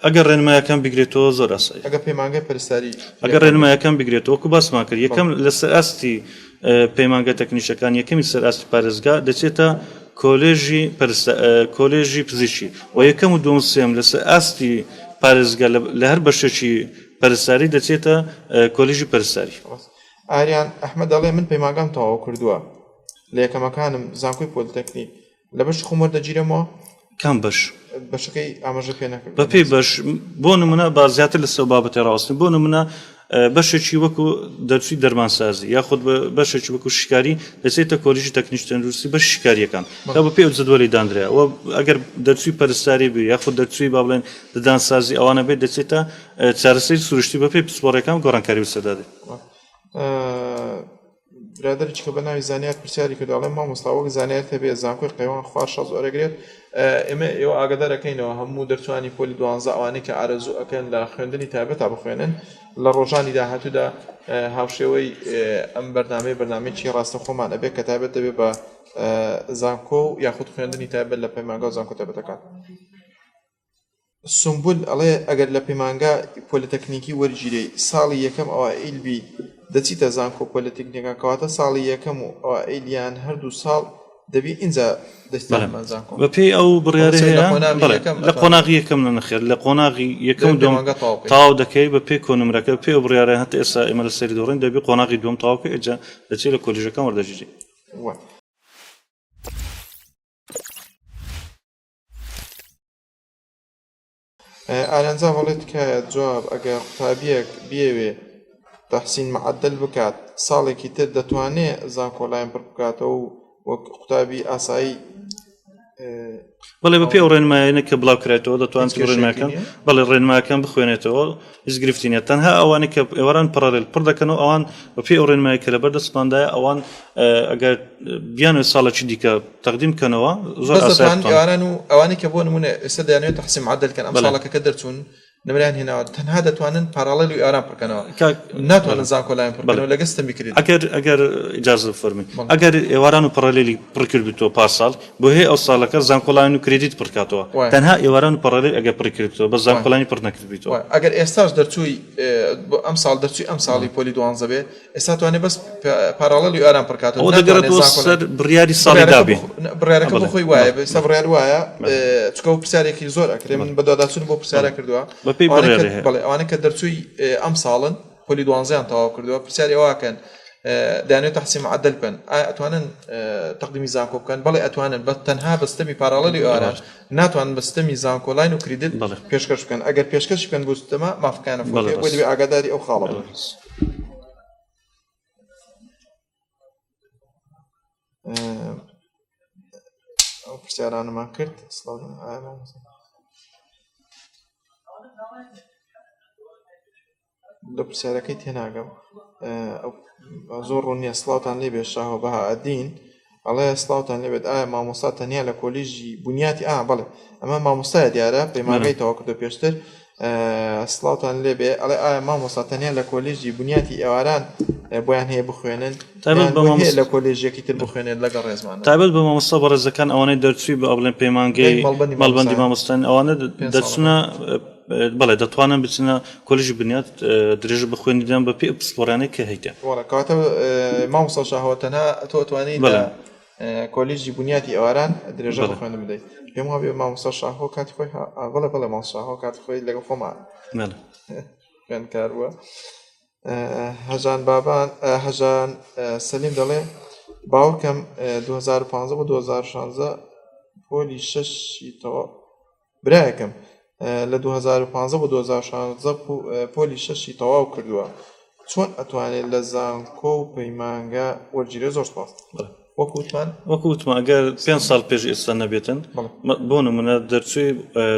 ئەگەر ڕێنمایەکان بگرێتەوە زۆر ئاسایی. ئەگەر پەیمانگای پەرستاری ئەگەر ڕێنمایەکان بگرێتەوە وەکو باسمان کرد یەکەم لەسەر ئاستی پەیمانگە تەکنیشەکان یەکەمی سەر ئاستی پارێزگا دەچێتە کۆلێژی کۆلێژی پزیشکی و یەکەم و دووەم سێم لەسەر ئاستی پارێزگا لە هەر بەشێکی پەرستاری دەچێتە کۆلێژی پەرستاری. ئاریان ئەحمەد دەڵێ من پەیمانگام تەواو کردووە لە یەکەمەکانم زانکۆی پۆلیتەکنیک لە بەشی خۆم وەردەگیرێمەوە؟ کام بەش؟ بەشەکەی ئاماژە پێ نەکردووە. بەپێی بەش بۆ نمونە با زیاتر لەسەر بابەتی ڕاوەستین بۆ نمونە بەشێکی وەکو دەرچووی دەرمانسازی یاخود بەشێکی وەکو شیکاری دەچێتە کۆلیژی تەکنیکی تەندروستی بەش شیکاریەکان تا بە پێی ئەو جەدوەلی دانرا و ئەگەر دەرچووی پەرستاری بێ یاخود دەرچووی با بڵێن ددانسازی ئەوانە بێت دەچێتە چارەسەری سروشتی بەپێی پسپۆڕیەکان گۆڕانکاری بەسەردا دێت. برادەرێکی کە بە ناوی زانیار پرسیاری کردوە ئەڵێ مامۆستا وەک زانیارت هەبێ زانکۆی قەیوان خوار شەست وەرەگرێت ئێمە ئێوە ئاگادارەکەینەوە هەموو دەرچوانی پۆلی دوانزە ئەوانەی کە ئارەزوو ئەکەن لە خوێندنی تایبەتا بخوێنن لە ڕۆژانی داهاتوودا هاوشێوەی ئەم بەرنامەی بەرنامەیەکی ڕاستەخۆمان ئەبێ کە تایبەت دەبێ بە زانکۆ و یاخود خوێندنی تایبەت لە پەیمانگا و زانکۆ تایبەتەکان. سومبول ئەڵێ ئەگەر لە پەیمانگا پۆلەتەکنیکی وەرگیرێی ساڵی یەکەم ئەوائیل بی دەچیتە زانکۆ پۆلەتیکنیەکان کەواتە ساڵی یەکەم و ئەوائیل یان هەردوو ساڵ دەبی ئینجا دەچیتە بەڵێ هەمان زانکۆ بەپێی ئەو بڕیارە مەسەلەن لە هەیە قۆناغی بەڵێ یەکەم لە ئەتوانی قۆناغی یەکەم نە نەخێر لە قۆناغی یەکەم دەبێ و دووەم پەیمانگا تەواو بکەی تەواو دەکەی بەپێی کۆنمرەکە بەپێی ئەو بڕیارە هەتا ئێستا ئێمە لەسەری دەڕۆین دەبی قۆناغی دووەم تەواو بکەی ئینجا دەچی لە کۆلیژەکان وەردەگیری. وە. ئارێنزا دەڵێت تکایە جواب ئەگەر قوتابیەک بیەوێ تەحسین معەدەل بکات ساڵێکی تر دەتوانێ زانکۆلاین پڕ بکاتەوە و وەک قوتابی ئاسایی بەڵێ بەپێی ئەو ڕێنمایانە کە بڵاو کرایتەوە دەتوانێت هیچ کێشەیەکی ڕێنماکان نییە؟ بەڵێ ڕێنماکان بخوێنێتەوە هیچ گرفتی نییە تەنها ئەوانەی کە ئێواران parallel پڕ دەکەنەوە ئەوان بەپێی ئەو ڕێنمایە کە لەبەر دەستماندایە ئەوان ئەگەر بیانەوێت ساڵێکی دیکە تەقدیم بکەنەوە زۆر بەس ئاسایە دەتوانن بتوانن. ئێواران و ئەوانەی کە بۆ نمونە ئێستا دەیانەوێت تەحسین معەدەل کەن ئەم بەڵێ. ساڵەکە کە دەرچوون نمرەیان هێناوە تەنها دەتوانن parallel و ئێواران پڕکەنەوە کاک ناتوانن زانکۆلاین بەڵێ. پڕکەنەوە لەگەڵ ستەمی کریدت. ئەگەر ئەگەر ئیجازە بفەرمووی بەڵێ. ئەگەر ئێواران و parallel ی پڕ کردبێتەوە پارساڵ بۆ هەیە ئەو ساڵەکە زانکۆلاین و credit پڕکاتەوە وایە. تەنها ئێواران و parallel ئەگەر پڕی کردبێتەوە بەس وایە. زانکۆلاینی پڕ نەکردبێتەوە. وایە. ئەگەر ئێستاش دەرچووی بۆ ئەمساڵ دەرچووی ئەمساڵی پۆلی دوانزە بێ ئێستا توانێ بەس parallel ی ئارام پڕکاتەوە ئەوە دەگەڕێتەوە سەر بڕیاری ساڵی دابێ بڕیارەکە بۆ خۆی وایە ئێستا بڕیار وایە چونکە ئەو پرسیارێکی زۆر ئەکرێ من بەدواداچوون بۆ پرسیارە کردووە بەپێی بڕیارێ هەیە بەڵێ ئەوانە کە دەرچووی ئەم ساڵن پۆلی دوانزەیان تەواو کردووە پرسیاری ئەوە کەن دەیانەوێت تەحسین معەدەل بکەن ئایا ئەتوانن تەقدیمی زانکۆ بکەن بەڵێ ئەتوانن بە تەنها بە ستەمی parallel ی ئاران ناتوانن بە ستەمی زانکۆلاین و credit پێشکەش بکەن ئەگەر پێشکەش بکەن بۆ ستەمە مافەکانە فۆتێ بۆ دەبێ ئاگاداری ئەو خاڵە بن. ئەو پرسیارانەمان کرد سڵاو لە پرسیارەکەی تێناگەم زۆر ڕوون نییە سڵاوتان لێ بێ شاهۆ بەهائەدین ئەڵێ سڵاوتان لێ بێت ئایا مامۆستا تەنیا لە کۆلیژی بنیاتی ئا بەڵێ ئەمە مامۆستایە دیارە پەیمانگای تەواو کردو پێشتر سڵاوتان لێ بێ ئەڵێ ئایا مامۆستا تەنیا لە کۆلیژی بنیاتی ئێواران بۆیان هەیە بخوێنن تایبەت بە هەیە لە کۆلێژێکی تر بخوێنێت لەگەڵ ڕێزمان تایبەت بە مامۆستا بەڕێزەکان ئەوانەی دەرچووی بە بڵێن پەیمانگەی مەڵبەندی مامۆستان ئەوانە دەچنە بەڵێ دەتوانن بچنە کۆلێژی بنیات درێژە بە خوێندنیان بە پێی ئەو پسپۆڕیانەی کە هەیتە. وەڵا کەواتە مامۆستا شاهۆ تەنها تۆ ئەتوانی لە کۆلێژی بنیاتی ئێواران درێژە بە خوێندن بدەیت پێم وابێ مامۆستا شاهۆ کاتی خۆی بەڵێ بەڵێ مامۆستا شاهۆ کاتی خۆی لەگەڵ خۆمان خوێندکار بووە هەژان بابان هەژان سەلیم دەڵێ باوکم 2015 بۆ 2016 پۆلی شەشی تەواو برایەکم لە 2015 بۆ 2016 پۆلی شەشی تەواو کردووە چۆن ئەتوانێت لە زانکۆ و پەیمانگا وەرگیرێ زۆر سپاس وەکو وتمان وەکو وتمان ئەگەر پێنج ساڵ پێش ئێستا نەبێتن بۆ نمونە دەرچووی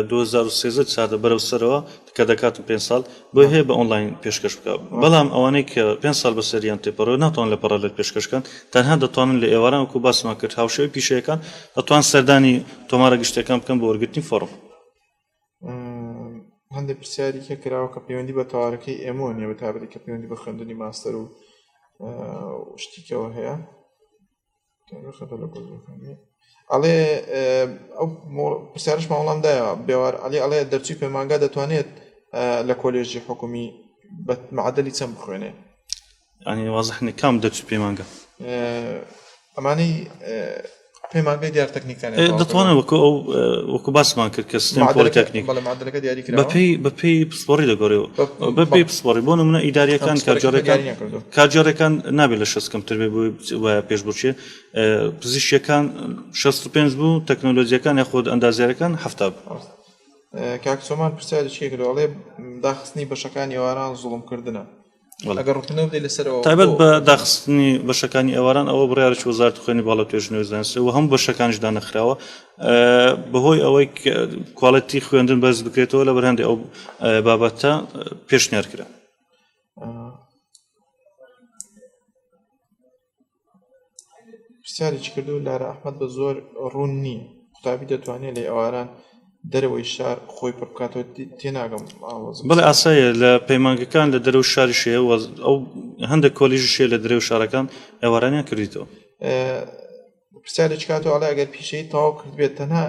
2013 چاردە بەرەو سەرەوە کە دەکاتن پێنج ساڵ بۆی هەیە بە ئۆنلاین پێشکەش بکە بەڵام ئەوانەی کە پێنج ساڵ بەسەریان تێپەڕێ ناتوان لە parallel پێشکەش بکەن تەنها دەتوانن لە ئێواران وەکو باسمان کرد هاوشێوەی پیشەیەکان دەتوان سەردانی تۆمارە گشتیەکان بکەن بۆ وەرگرتنی فۆڕم. هەندێک پرسیاری کە کراوە کە پەیوەندی بە تەوارەکەی ئێمەوە نییە، بە تایبەتی کە پەیوەندی بە خوێندنی ماستەر و شتیکەوە هەیە. ئەڵێ ئەو پرسیارشمان وەڵام دایەوە. بێوار عەلی ئەڵێ دەرچووی پەیمانگا دەتوانێت لە کۆلێژی حکومی بە معدەلی چەند بخوێنێ؟ ینی وازح نیە کام دەرچوو پەیمانگا؟ ئەمانەی پەیمانگای دیار تەکنیکان دەتوانن وەکو ئەو وەکو باسمان کرد کە سیستم پۆلیتەکنیک بەپێی بەپێی پسپۆڕی دەگۆڕێەوە بەپێی پسپۆڕی بۆ نمونە ئیداریەکان کارگێڕەکان کارگێڕەکان نابێت لە 60 کەمتر بێ بۆ پێش بچێ پزیشکەکان 65 بوو تەکنۆلۆژیەکان یاخود ئەندازیارەکان هەفتا بوو. کاک سۆمان پرسیارێکی کردووە ئەڵێ داخستنی بەشەکانی ئێواران زوڵمکردنە. ئەگەر ڕوونکردنەوە بدەیت لەسەر ئەوە تایبەت بە داخستنی بەشەکانی ئێواران ئەوە بڕیارێکی وەزارەتی خوێندنی باڵا و توێژینەوەی زانستی و هەموو بەشەکانیش دانەخراوە بەهۆی ئەوەی quality خوێندن بەرز بکرێتەوە لەبەر هەندێک ئەو بابەتە پێشنیار کرا. پرسیارێکی کردو لارە ئەحمەد بە زۆر ڕوون نییە قوتابی دەتوانێت لە ئێواران دەرەوەی شار خۆی پڕ بکاتەوە تێناگەم ئاوازم بەڵێ ئاسایە لە پەیمانگەکان لە دەرەوە شاریش هەیە و ئەو هەندێک کۆلیژیش هەیە لە دەرەوەی شارەکان ئێوارانیان کردیتەوە. پرسیارێکی کاتەوە ئەڵێ ئەگەر پیشەیی تەواو کردبێت تەنها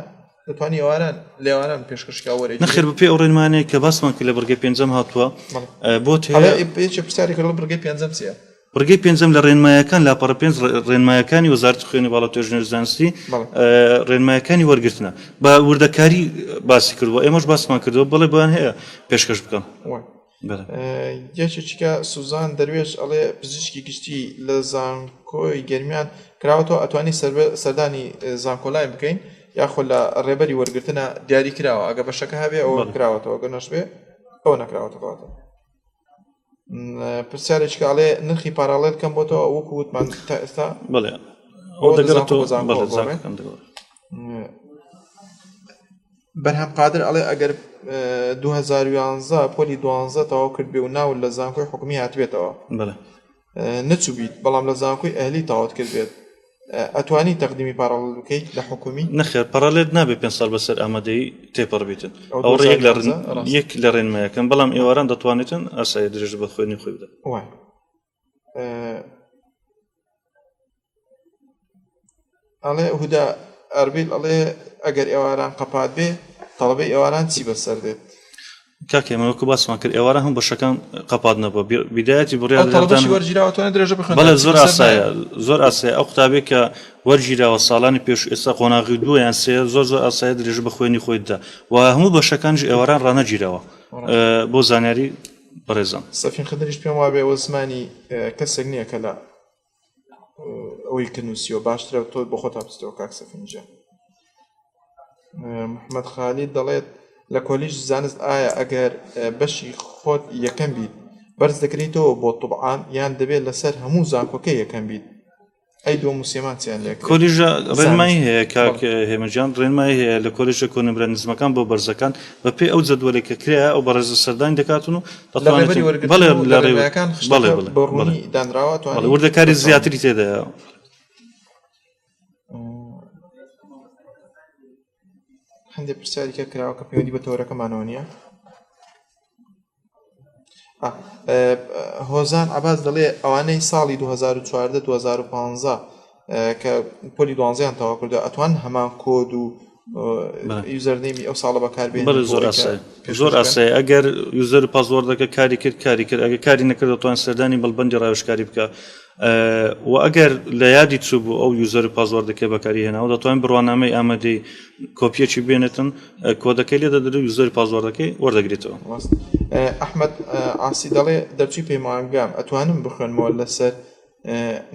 دەتوانی ئێواران لە ئێواران پێشکەش کا وەرەگیرێت؟ نەخێر بەپێی ئەو ڕێنمایانەی کە باسمان کرد لە بڕگەی پێنجەم هاتووە بۆت هەیە یەکێ پرسیارێک لە بڕگەی پێنجەم چییە؟ بڕگەی پێنجەم لە ڕێنمایەکان لاپەڕە پێنج ڕێنمایەکانی وەزارەتی خوێندنی باڵا و توێژینەوەی زانستی ڕێنمایەکانی وەرگرتنە بە وردەکاری باسی کردووە ئێمەش باسمان کردووە بەڵێ بۆیان هەیە پێشکەش بکەن. یەکێکیکە سوزان دەروێش ئەڵێ پزیشکی گشتی لە زانکۆی گەرمیان کراوەتەوە ئەتوانی سەردانی زانکۆلاین بکەین یاخۆ لە ڕێبەری وەرگرتنە دیاری کراوە ئەگە بەشەکە هەبێ ئەوە کراوەتەوە گە نەشبێ ئەوە نەکراوەتەوە. پرسیارێکی کە ئەڵێ نرخی پاراڵێل کەم بۆتەوە وەکو وتمان تا ئێستا بڵێ ئەو دەگەڕێتەوە زانکۆ بەرهەم قادر ئەڵێ ئەگەر 2011 پۆلی دوانزە تەواو کرد بێ و ناو لە زانکۆی حکومی هاتبێتەوە نەچووبیت بەڵام لە زانکۆی ئەهلی تەواوت کرد بێت ئەتوانی تەقدیمی پاراڵێل بکەیت لە حکومی؟ نەخێر پاراڵێل نابێ پێنج ساڵ بەسەر ئامادەیی تێپەڕ بیتن ئەو ڕێ یەک لە یەک لە ڕێنمایەکەن بەڵام ئێواران دەتوانێتن ئاسایی درێژە بە خوێنی خۆی بدە. وای ئەڵێ هودا ئەربیل ئەڵێ ئەگەر ئێواران قەپات بێ تەڵەبەی ئێواران چی بەسەر دێت؟ کاک هێمن وەکو باسمان کرد ئێوارە هەموو بەشەکان قەپات نەبووە بیدایەتی بڕیار ئەو تەڵەبەشی وەرگیراوە توانێت درێژە بخوێنێت بەڵێ زۆر ئاسایە زۆر ئاسایە ئەو قوتابیە کە وەرگیراوە ساڵانی پێش ئێستا قۆناغی دووە یان سێ زۆر زۆر ئاسایە درێژە بە خوێنی خۆی بدە و هەموو بەشەکانیش ئێواران ڕانەگیراوە بۆ زانیاری بەڕێزان. سەفین خدریش پێم وابێ ئەوە زمانی کەسێک نییە کە لە ئەوەی کە نووسیوە باشترە تۆ بۆ خۆتا بچیتەوە کاک سەفین گیان. محمد خالید دەڵێت لە کۆلیژ زانست ئایا ئەگەر بەشی خۆت یەکەم بیت بەرز دەکرێیتەوە بۆ طب عام یان دەبێت لەسەر هەموو زانکۆکە یەکەم بیت ئەی دووەم و سێمان چیان لێ کرد؟ کۆلیژە ڕێنمایی هەیە کاک هێمن گیان ڕێنمایی هەیە لە کۆلیژە کۆنمرە نزمەکان بۆ بەرزەکان بەپێی ئەو جەدوەلێک کە کرایە ئەو بەڕێزە سەردانی دەکاتن و لە ڕێبەری وەرگرتن بەڵێ و لە لە ڕێ ڕێنمایەکان بەڵێ خشتەکە بەڵێ بە بەڵێ ڕوونی دانراوە بەڵێ توانی وردەکاری بەرچاو زیاتری تێدایە. هەندێک پرسیاری کە کراوە کە پەیوەندی بە تەوەرەکەمانەوە نییە. هۆزان عباس دەڵێ ئەوانەی ساڵی 2014 2015 کە پۆلی دوانزەیان تەواو کردو ئەتوان هەمان کۆد و username ی ئەو ساڵە بەکاربێن بەڵێ زۆر ئاسایە زۆر ئاسایە ئەگەر user و password ەکە کاری کرد کاری کرد ئەگەر کاری نەکرد دەتوان سەردانی مەڵبەندی ڕاوێژکاری بکە و ئەگەر لە یادی چوو بوو ئەو user و password ەکەی بەکاری هێناوە دەتوانین بڕوانامەی ئامادەی کۆپیەکی بێنێتن کۆدەکەی لێ دەدرێت user و password ەکەی وەردەگرێتەوە. ڕاست ئەحمەد عاسی دەڵێ دەرچووی پەیمانگام ئەتوانم بخوێنمەوە لەسەر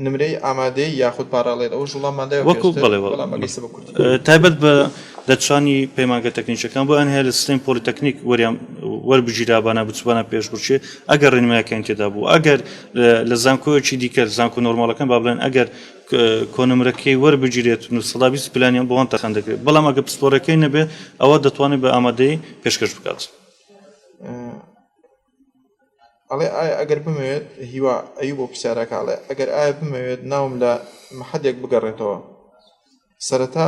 نمرەی ئامادەیی یاخود پاراڵێل ئەوەش وڵاممان دایەوە وەکو پێشتر بەڵێ بەڵێ بەڵام ئەگەی سەبەب کورتی تایبەت بە دەرچوانی پەیمانگە تەکنیکیەکان بۆیان هەیە لە سیستەمی پۆلیتەکنیک وەریان وەربگیرابانە بچوبانە پێشبڕکێ ئەگەر ڕێنمایەکانی تێدا بوو ئەگەر لە زانکۆیەکی دیکە زانکۆ نۆرماڵەکان با بڵێن ئەگەر کۆنمرەکەی وەربگیرێت و 120 پلانیان بۆ وان تەرخان دەکرێت بەڵام ئەگەر پسپۆڕەکەی نەبێت ئەوە دەتوانێت بە ئامادەیی پێشکەش بکات. ئەڵێ ئایا ئەگەر بمەوێت هیوا ئەیوب بۆ پرسیارەکە ئەڵێ ئەگەر ئایا بمەوێت ناوم لە مەحەدێک بگەڕێتەوە سەرەتا.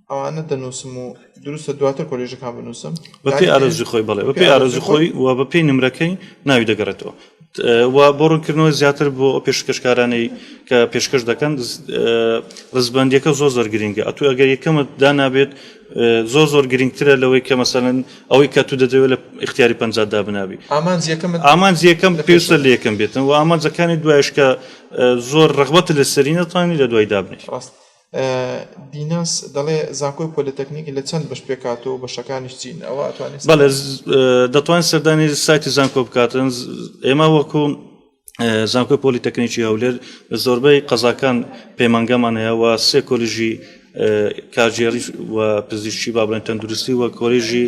ئەوانە دەنووسم و دروستە دواتر کۆلێژەکان بنووسم؟ بەپێی ئارەزوی خۆی بەڵێ بەپێی ئارەزوی خۆی و بەپێی نمرەکەی ناوی دەگەڕێتەوە و بۆ ڕوونکردنەوەی زیاتر بۆ ئەو پێشکەشکارانەی کە پێشکەش دەکەن ڕزبەندیەکە زۆر زۆر گرنگە ئەتو ئەگەر یەکەمت دانابێت زۆر زۆر گرنگترە لەوەی کە مەسەلەن ئەوەی کە تو دەتەوێت لە ئیختیاری پەنجات دابنابی ئامانج یەکەمت ئامانج یەکەم پێویستە لە یەکەم بێتن و ئامانجەکانی دوایش کە زۆر ڕەغبەتت لەسەری نەتوانی لە دوای دابنێی. ڕاست دیناس دەڵێ زانکۆی پۆلیتەکنیک لە چەند بەش پێکهاتووە و بەشەکانیش چین؟ ئەوە ئەتوانێت بەڵێ دەتوانین سەردانی سایتی زانکۆ بکاتن ئێمە وەکو زانکۆی پۆلیتەکنیکی هەولێر لە زۆربەی قەزاکان پەیمانگەمان هەیە و سێ کۆلیژی کارگێڕی و پزیشکی با بڵێن تەندروستی و کۆلیژی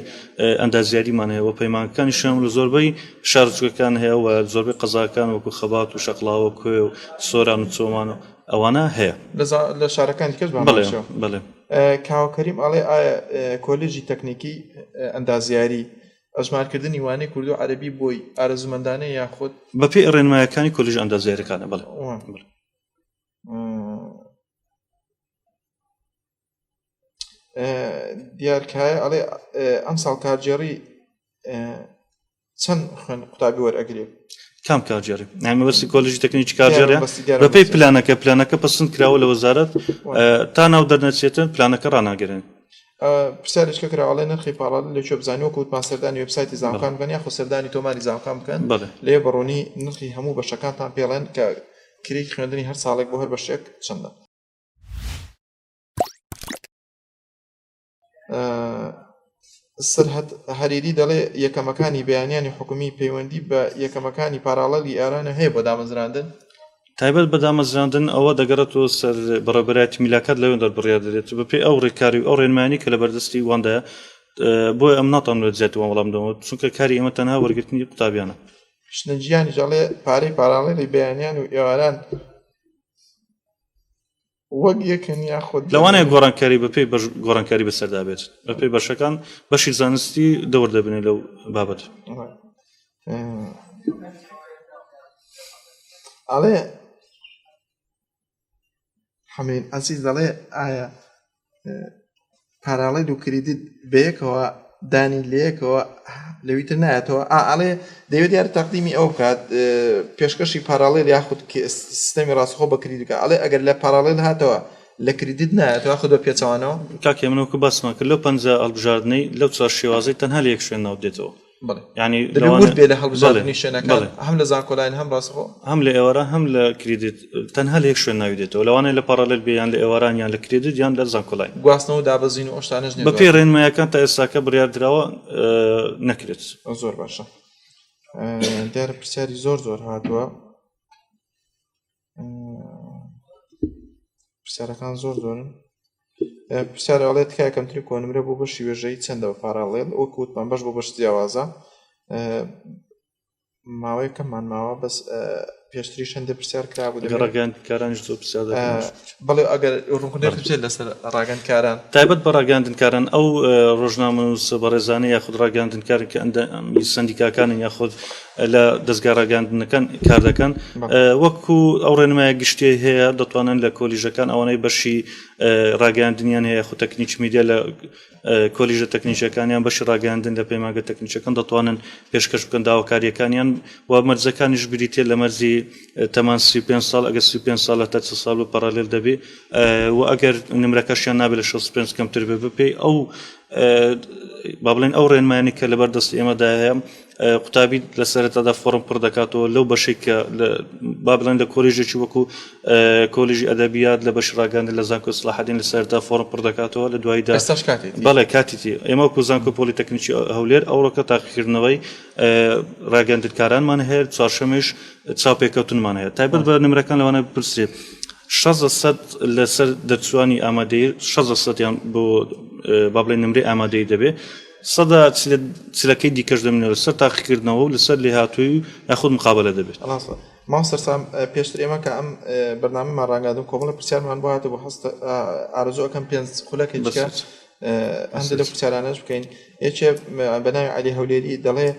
ئەندازیاریمان هەیە و پەیمانگەکانیشیان لە زۆربەی شارۆچکەکان هەیە و زۆربەی قەزاکان وەکو خەبات و شەقڵاوە و کۆیە و سۆران و چۆمان و ئەوانە هەیە. لە شارەکانی دیکەش بە هەمان بەڵێ شێوە. بەڵێ. کاوە کەریم ئەڵێ ئایا کۆلێژی تەکنیکی ئەندازیاری ئەژمارکردنی وانەی کوردی و عەرەبی بۆی ئارەزوومەندانەیە یاخود؟ بەپێی ڕێنمایەکانی کۆلێژە ئەندازیاریەکانە بەڵێ. دیار کایە ئەڵێ ئەمساڵ کارگێڕی چەند خوێن قوتابی وەرئەگرێ؟ کام کارگێڕی؟ یانی مەبەستی کۆلێژی تەکنیکی کارگێڕیە؟ بەپێی پلانەکە پلانەکە پەسند کراوە لە وەزارەت تا ناو دەرنەچێتن پلانەکە ڕاناگرن. پرسیارێک کە کرا ئەڵێ نرخی پاڵال لە کوێ بزانین وەکو وتمان سەردانی وێبسایتی زانکۆکان بکەن یاخود سەردانی تۆماری زانکۆکان بکەن لێ بە ڕوونی نرخی هەموو بەشەکانتان پێڵێن کە کرێی خوێندنی هەر ساڵێک بۆ هەر بەشێک چەندە. سەرهەد هەریری دەڵێ یەکەمەکانی بەیانیانی حکومی پەیوەندی بە یەکەمەکانی پاراڵێلی ئێرانە هەیە بۆ دامەزراندن؟ تایبەت بە دامەزراندن ئەوە دەگەڕێتەوە سەر بەڕێوەبەرایەتی میلاکات لەوێ بڕیار دەدرێت بەپێی ئەو ڕێککاری و ئەو ڕێنمایانەی کە لە بەردەستی واندایە بۆیە ئەم ناتوانم لە زیاتر وان وەڵام بدەمەوە چونکە کاری ئێمە تەنها وەرگرتنی قوتابیانە. شنە گیانیش ئەڵێ پارەی پاراڵێلی بەیانیان و ئێواران وەک یەکن یاخود لەوانەیە گۆڕانکاری بەپێی بەش گۆڕانکاری بەسەردا بێت بەپێی بەشەکان بەشی زانستی دەور دەبنێت لەو بابەت ئەڵێ حەمین عەزیز دەڵێ ئایا پاراڵێل و کریدیت بەیەکەوە دانی لەیەکەوە لەوی تر نایەتەوە ئا ئەڵێ دەیەوێت دیارە تەقدیمی ئەو بکات پێشکەشی پاراڵێل یاخود سیستەمی ڕاستخۆ بە کریدیت بکات ئەڵێ ئەگەر لە پاراڵێل هاتەوە لە کریدیت نایەتەوە یاخود بە پێچەوانەوە کاک هێمن وەکو باسمان کرد لەو پەنجا هەڵبژاردنەی لەو چوار شێوازەی تەنها لە یەک شوێن ناو دێتەوە بەڵێ یعنی دەبێ لەوانە ورد بێ لە بەڵێ هەڵبژاردنی شوێنەکان بەڵێ هەم لە زانکۆلاین هەم ڕاستەخۆ هەم لە ئێواران هەم لە کریدیت تەنها لە یەک شوێن ناوی دێتەوە لەوانەیە لە پاڕالێل بێ یان لە ئێواران یان لە کریدیت یان لە زانکۆلاین گواستنەوە و دابەزین و ئەو شتانەش نییە بەپێی دواتر ڕێنمایەکان تا ئێستاکە بڕیار دراوە نەکرێت. زۆر باشە دیارە پرسیاری زۆر زۆر هاتووە پرسیارەکان زۆر زۆرن پرسیار ئەڵێ تکایە کەمترین کۆنمرە بۆ بەشی وێژەیی چەندە بە پاراڵێل وەک وتمان بەش بۆ بەش جیاوازە ماوەیە کەممان ماوە بەس پێشتریش هەندێک پرسیار کرابوو دەبێت ڕاگەیاندکارانیش زۆر پرسیار دەکەن بەڵێ ئەگەر ڕوونکردنەوەی بچێت لەسەر ڕاگەیاندکاران تایبەت بە ڕاگەیاندنکاران ئەو ڕۆژنامەنووسە بەڕێزانە یاخود ڕاگەیاندنکارن کە ئەندامی سەندیکاکانن یاخود لە دەزگا ڕاگەیاندنەکان کار دەکەن وەکو ئەو ڕێنمایە گشتیەی هەیە دەتوانن لە کۆلیژەکان ئەوانەی بەشی ڕاگەیاندنیان هەیە خو تەکنیک میدیا لە کۆلیژە تەکنیکەکانیان بەشی ڕاگەیاندن لە پەیمانگە تەکنیکەکان دەتوانن پێشکەش بکەن داواکاریەکانیان و مەرجەکانیش بریتە لە مەرجی تەمان 35 ساڵ ئەگەر 35 ساڵ تا 40 ساڵ و پەڕالێل دەبی و ئەگەر نمرەکەشیان نابێت لە 65 کەمتر بێ بەپێی ئەو با بڵێن ئەو ڕێنمایانی کە لەبەر دەست ئێمەدا هەیە قوتابی لە سەرەتادا فۆڕم پڕ دەکاتەوە لەو بەشێک کە با بڵێن لە کۆلیژێکی وەکو کۆلیژی ئەدەبیات لە بەشی ڕاگەیاندن لە زانکۆی سڵاحەدین لە سەرەتا فۆڕم پڕ دەکاتەوە لە دواییدا ئێستاش کاتێتی بەڵێ کاتیتی ئێمە وەکو زانکۆی پۆلیتەکنیکی هەولێر ئەوڕۆکە تاقیکردنەوەی ڕاگەیاندنکارانمان هەیە چوارشەمێش چاوپێکەوتنمان هەیە تایبەت بە نمرەکان لەوانە بپرسرێت شەست سەد لەسەر دەرچوانی ئامادەیی شەست سەدیان بۆ با بڵێن نمرەی ئامادەیی دەبێ سەدا چلەکەی دیکەش دەمێنێت لەسەر تاقیکردنەوە و لەسەر لێهاتوویی و یاخود مقابەلە دەبێت. ڕاستە مام سەرسام پێشتر ئێمە کە ئەم بەرنامەمان ڕاگەیاندم کۆمەڵە پرسیارمان بۆ هاتبوو هەست ئارەزوو ئەکەم پێنج خولەکێک دیکە بەس. هەندێک لە پرسیارانەش بکەین یەکێ بە ناوی عەلی هەولێری دەڵێ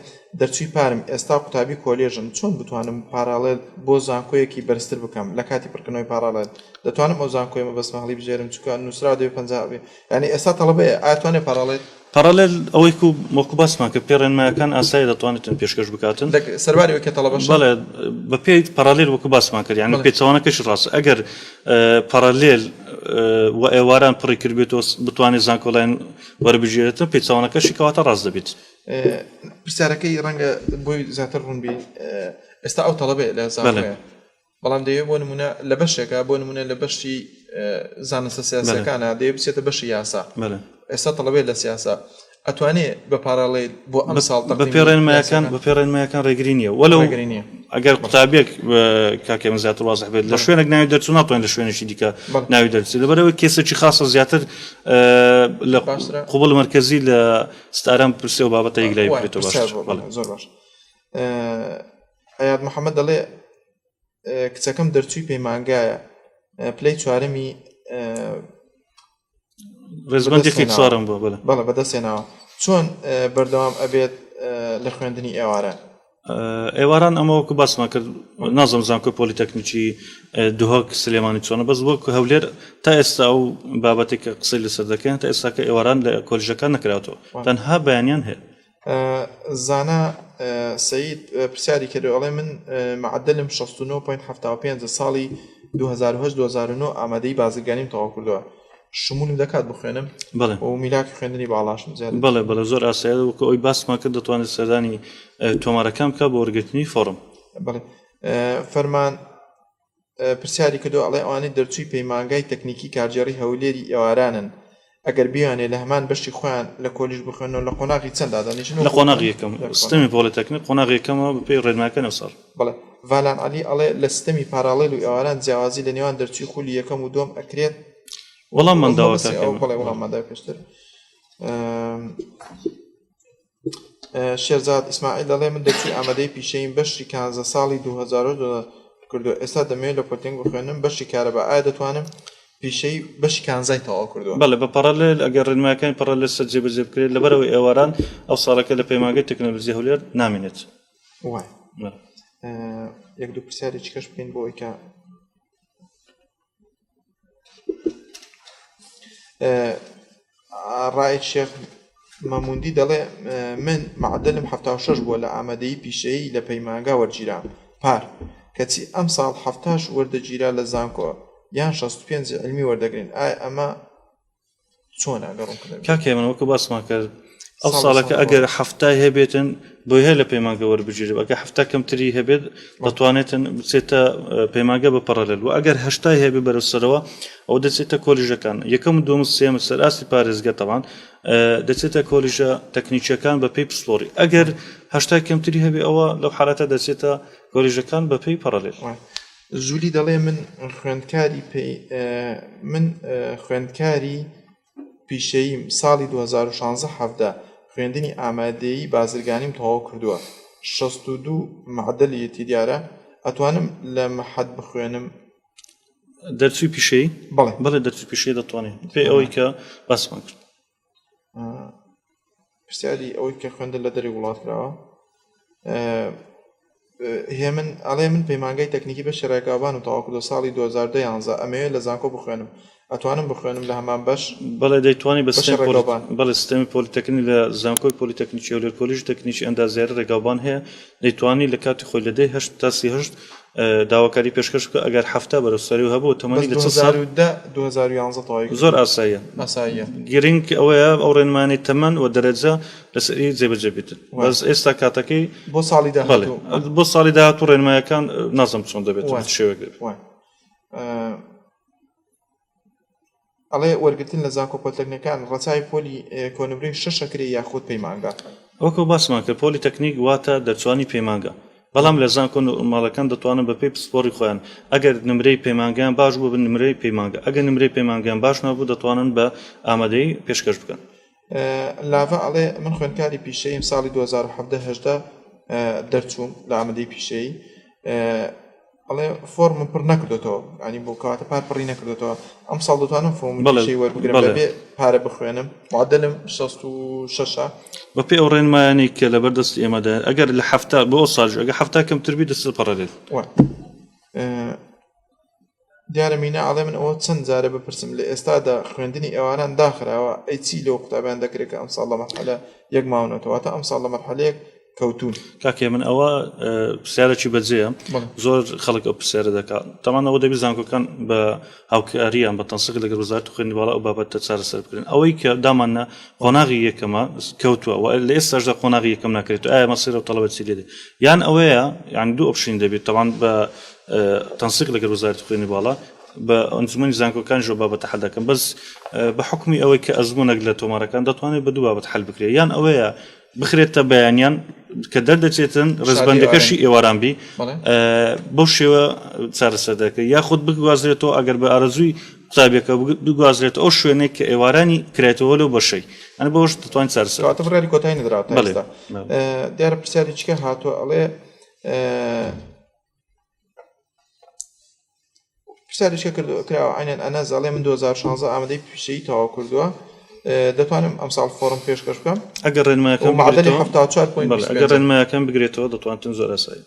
دەرچووی پارم ئێستا قوتابی کۆلێژم چۆن بتوانم parallel بۆ زانکۆیەکی بەرزتر بکەم لە کاتی پڕکردنەوەی parallel دەتوانم ئەو زانکۆی مەبەستمە هەڵیبژێرم چونکە نووسراوە دەبێ 50 بێ یعنی ئێستا تەڵەبەیە ئایا توانێ parallel parallel ئەوەی کو وەکو باسمان کرد پێ ڕێنمایەکان ئاسایی دەتوانێتن پێشکەش بکاتن سەرباری ئەوەی کە تەڵەبەشە بەڵێ بە پێی parallel وەکو باسمان کرد یعنی پێچەوانەکەش ڕاست ئەگەر parallel و ئێواران پڕی کردبێتەوە بتوانێت زانکۆلاین وەربگیرێتن پێچەوانەکەشی کەواتە ڕاست دەبێت. پرسیارەکەی ڕەنگە بۆی زیاتر ڕوون بی ئێستا ئەو تەڵەبەیە لە زانکۆیە بەڵام دەیەوێت بۆ نمونە لە بەشێکە بۆ نمونە لە بەشی زانستە سیاسەکانە دەیەوێت بچێتە بەشی یاسا ئێستا تەڵەبەیە لە سیاسە ئەتوانێ بە parallel بۆ ئەم ساڵ بە پێ ڕێنمایەکان بە پێ ڕێنمایەکان ڕێگری نییە وەلو ئەگەر قوتابیەک کاکە من زیاتر وازح بێت لە شوێنێک ناوی دەرچوو ناتوانێت لە شوێنێکی دیکە ناوی دەرچێت لەبەرەوەی کێسێکی خاصە زیاتر لە قوبڵ مەرکەزی لە ستاران پرسێ و بابەتە یەکلایی بکرێتەوە زۆر باش ئەیاد محەممەد دەڵێ کچەکەم دەرچووی پەیمانگایە پلەی چوارەمی ڕێزبندێکی چوارم بووە بەڵێ بەڵێ بەدەستێناوە چۆن بەردەوام ئەبێت لە خوێندنی ئێوارە ئێواران ئەمە وەکو باسمان کرد نازم زانکۆی پۆلیتەکنیکی دهۆک سلێمانی چۆنە بەس وەکو هەولێر تا ئێستا ئەو بابەتێک کە قسەی لەسەر دەکەن تا ئێستا کە ئێواران لە کۆلیژەکان نەکراوەتەوە تەنها بەیانیان هەیە زانا سەید پرسیاری کردو ئەڵێ من معدلم 69.75 ساڵی 2008 2009 ئامادەی بازرگانیم تەواو کردووە شمولم دەکات بخوێنم بەڵێ و میلاکی خوێندنی باڵاشم زیاد بەڵێ بەڵێ زۆر ئاسایە وەکو ئەوی باسمان کرد دەتوانێت سەردانی تۆمارەکان بکات بۆ وەرگرتنی فۆڕم بەڵێ فەرمان پرسیاری کردووە ئەڵێ ئەوانەی دەرچووی پەیمانگای تەکنیکی کارگێڕی هەولێری ئێوارانن ئەگەر بیانێ لە هەمان بەشی خۆیان لە کۆلیژ بخوێنەوە لە قۆناغی چەند دادەنیشن لە قۆناغی یەکەم ستەمی پۆلیتەکنیک قۆناغی یەکەمە بەپێی ڕێنماکە نەوساڵ بەڵێ ڤالان عەلی ئەڵێ لە ستەمی parallel و ئێواران جیاوازی لە نێوان دەرچووی خولی یەکەم و دووەم ئەکرێت وەڵاممان داوە کاک ئەو بەڵێ وەڵاممان داوە پێشتر شێرزاد ئیسماعیل دەڵێ من دەرچووی ئامادەی پیشەییم بەشی کانزا ساڵی 2002 کردووە ئێستا دەمەوێت لە پۆلیتەکنیک بخوێنم بەشی کارەبا ئایا دەتوانم پیشەی بەشی کانزای تەواو کردووە؟ بەڵێ بە parallel ئەگەر ڕێنمایەکانی parallel سەر جێبەجێ بکرێت لەبەرئەوەی ئێواران ئەو ساڵەکە لە پەیمانگەی تەکنەلۆجی هەولێر نامێنێت. وایە یەک دوو پرسیارێکی کەش بکەین بۆ ئەوەی کە ڕائید شێخ مەموندی دەڵێ من معدلم 76 بووە لە ئامادەیی پیشەیی لە پەیمانگا وەرگیرام پار کەچی ئەم ساڵ هەفتاش وەردەگیرا لە زانکۆ یان 65 علمی وەردەگرین ئایا ئەمە چۆنە ئەگەر ڕوون کردبێت؟ کاک هێمن وەکو باسمان کرد ئەو ساڵەکە ئەگەر هەفتای هەبێتن بۆی هەیە لە پەیمانگە وەربگیرێت ئەگەر هەفتا کەمتری هەبێت دەتوانێتن بچێتە پەیمانگە بە parallel و ئەگەر هەشتای هەبێ بەرەو سەرەوە ئەو دەچێتە کۆلیژەکان یەکەم و دووەم و سێیەم سەر ئاستی پارێزگە تەوان دەچێتە کۆلیژە تەکنیکیەکان بە پێی پسپۆڕی ئەگەر هەشتای کەمتری هەبێ ئەوە لەو حالەتە دەچێتە کۆلیژەکان بە پێی parallel. جولی دەڵێ من خوێندکاری پەی من خوێندکاری پیشەییم ساڵی 2016 حەڤدە خوێندنی ئامادەیی بازرگانیم تەواو کردووە 62 معدەلیەتی دیارە ئەتوانم لە مەحەد بخوێنم دەرچووی پیشەیی؟ بەڵێ بەڵێ دەرچووی پیشەیی دەتوانێت پێی ئەوەی کە باسمان کرد. پرسیاری ئەوەی کە خوێندن لە دەری وڵات کراوە هێمن ئەڵێ من پەیمانگای تەکنیکی بەشی ڕێگاوبان و تەواو کردو ساڵی 2011 ئەمەوێ لە زانکۆ بخوێنم ئەتوانم بخوێنم لە هەمان بەش بەڵێ دەیتوانی بە سیستەمی بەڵێ سیستەمی پۆلیتەکنی لە زانکۆی پۆلیتەکنیکی هەولێر کۆلیژی تەکنیکی ئەندازیاری ڕێگاوبان هەیە دەیتوانی لە کاتی خۆی لە دەی هەشت تا 38 داواکاری پێشکەش بکە ئەگەر 70 بەرەو سەری و هەبوو تەمەنی لە چ ساڵ 2011 تەواوی زۆر ئاساییە ئاساییە گرنگ ئەوەیە ئەو ڕێنمانی تەمەن و دەرەجە لەسەری جێبەجێ بێتن بەس ئێستا کاتەکەی بۆ ساڵی داهاتوو بۆ ساڵی داهاتوو ڕێنمایەکان نازم چۆن دەبێت شێوەک دەبێت ئەڵێ وەرگرتن لە زانکۆ پۆلیتەکنیکەکان ڕەچاوی پۆلی کۆنمرەی شەش ئەکرێ یاخود پەیمانگا؟ وەکو باسمان کرد پۆلی تەکنیک واتە دەرچوانی پەیمانگا بەڵام لە زانکۆ نۆرماڵەکان دەتوانن بەپێی پسپۆڕی خۆیان ئەگەر نمرەی پەیمانگایان باش بوو بن نمرەی پەیمانگا ئەگەر نمرەی پەیمانگایان باش نەبوو دەتوانن بە ئامادەیی پێشکەش بکەن. لاڤە ئەڵێ من خوێندکاری پیشەییم ساڵی 2017 هەژدە دەرچووم لە ئامادەی پیشەیی. ئەڵێ فۆرمم پڕ نەکردۆتەوە ینی بۆ کەواتە پار پڕی نەکردۆتەوە ئەم ساڵ دەتوانم فۆرمی بەڵێ پیشەی وەربگرم بەڵێ بەبێ پارە بخوێنم معدلم 66ە بەپێی ئەو ڕێنمایانەی کە لەبەر دەستی ئێمەدایە ئەگەر لە 70 بۆ ئەو ساڵیش ئەگەر 70 کەمتر بی دەستت پەڕەلێت. وا دیارە مینا ئەڵێ من ئەوە چەند جارە بپرسم لە ئێستادا خوێندنی ئێواران داخراوە ئەی چی لەو قوتابیان دەکرێت کە ئەمساڵ لە مەرحەلە یەک ماونەتەوە واتە ئەمساڵ لە مەرحەلەیەک کەوتوون. کاک هێمن ئەوە پرسیارێکی بەجێیە زۆر خەڵک ئەو پرسیارە دەکات تەمان ئەوە دەبی زانکۆکان بە هاوکاریان بە تەنسیق لەگەڵ وەزارەتی خوێندنی باڵا ئەو بابەتە چارەسەر بکرێن ئەوەی کە داماننا قۆناغی یەکەمە کەوتووە و لە ئێستاشدا قۆناغی یەکەم ناکرێت ئایا مەسیرە و تەڵەبە چی لێ دێ یان ئەوەیە یان دوو option دەبێت تەوان بە تەنسیق لەگەڵ وەزارەتی خوێندنی باڵا بە ئەنجومەنی زانکۆکانیش ئەو بابەتە حەل دەکەن بەس بە حکومی ئەوەی کە ئەزمونێک لە تۆمارەکان دەتوانێت بە دوو بابەت حەل بکرێت یان ئەوەیە بخرێتە بەیانیان کە دەردەچێتن ڕزبەندەکەشی ئێواران بی بەو شێوە چارەسەر دەکرێت یاخود بگوازرێتەوە ئەگەر بە ئارەزووی قوتابیەکە بگوازرێت ئەو شوێنێک کە ئێوارانی کرێتەوە لەو بەشەی ئەنە بەوەش دەتوانین چارەسەر کەواتە بڕیاری کۆتایی نەدراوە تا ئێستا دیارە پرسیاری چکە هاتووە ئەڵێ پرسیارێکە کردو کراوە عینەن ئەنەس ئەڵێ من 2016 ئامادەی پیشەیی تەواو کردووە دەتوانم ئەمساڵ فۆرم پێشکەش بکەم ئەگەر ڕێنمایەکەم معدلی 74.25 ئەگەر ڕێنمایەکەم بگرێتەوە دەتوانتن زۆر ئاسایی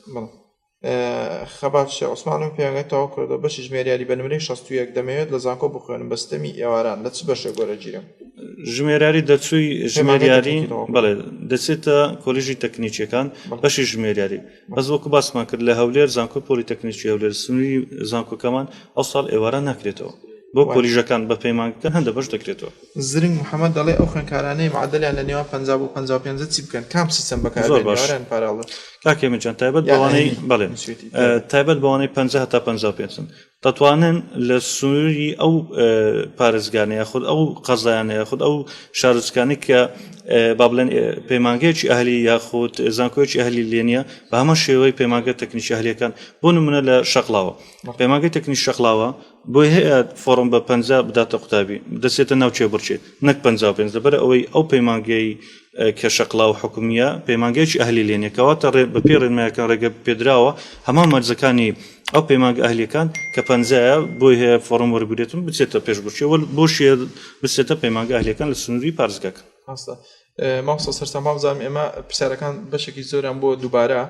خەبات شێخ عوسمانم پێیانگای تەواو کردووە بەشی ژمێریاری بە نمرەی 61 دەمەوێت لە زانکۆ بخوێنم بە ستەمی ئێواران لە چ بەشێک وەرەگیرم؟ ژمێریاری دەرچووی ژمێریاری بەڵێ دەچێتە کۆلیژی تەکنیکیەکان بەشی ژمێریاری بەس وەکو باسمان کرد لە هەولێر زانکۆی پۆلیتەکنیکی هەولێر سنووری زانکۆکەمان ئەو ساڵ ئێواران ناکرێتەوە بۆ کۆلیژەکان بە پەیمانگەکان هەندە بەش دەکرێتەوە. زرنگ محمد دەڵێ ئەو خوێندکارانەی معەدەلیان لە نێوان 50 بۆ 55 چی بکەن کام سیستەم بەکار زۆر بێنن باش ئێواران پاراڵە کاک هێمن جان تایبەت یان بەوانەی ئەهلی بەڵێ نووسیوێتی تایبەت. تایبەت بەوانەی 50 هەتا 55 دەتوانن لە سنووری ئەو پارێزگانە یاخود ئەو قەزایانە یاخود ئەو شارۆچکانەی کە با بڵێن پەیمانگەیەکی ئەهلی یاخود زانکۆیەکی ئەهلی لێ نییە بە هەمان شێوەی پەیمانگە تەکنیکی ئەهلیەکان بۆ نمونە لە شەقڵاوە پەیمانگەی تەکنیکی شەقڵاوە بۆی هەیە فۆڕم بە 50 بداتە قوتابی دەچێتە ناو کێبڕکێ نەک 55 لەبەر ئەوەی ئەو پەیمانگەی کە شەقڵاوە حکومییە پەیمانگەیەکی ئەهلی لێ نییە کەواتە بەپێی ڕێنمایەکان ڕێگە پێدراوە هەمان مەرجەکانی ئەو پەیمانگە ئەهلیەکان کە پەنجایە بۆی هەیە فۆڕم وەربگرێت و بچێتە پێشبڕکێ و بۆشی بچێتە پەیمانگە ئەهلیەکان لە سنووری پارێزگاکە. ڕاستە مامۆستا سەرسام وابزانم ئێمە پرسیارەکان بەشێکی زۆریان بۆ دووبارە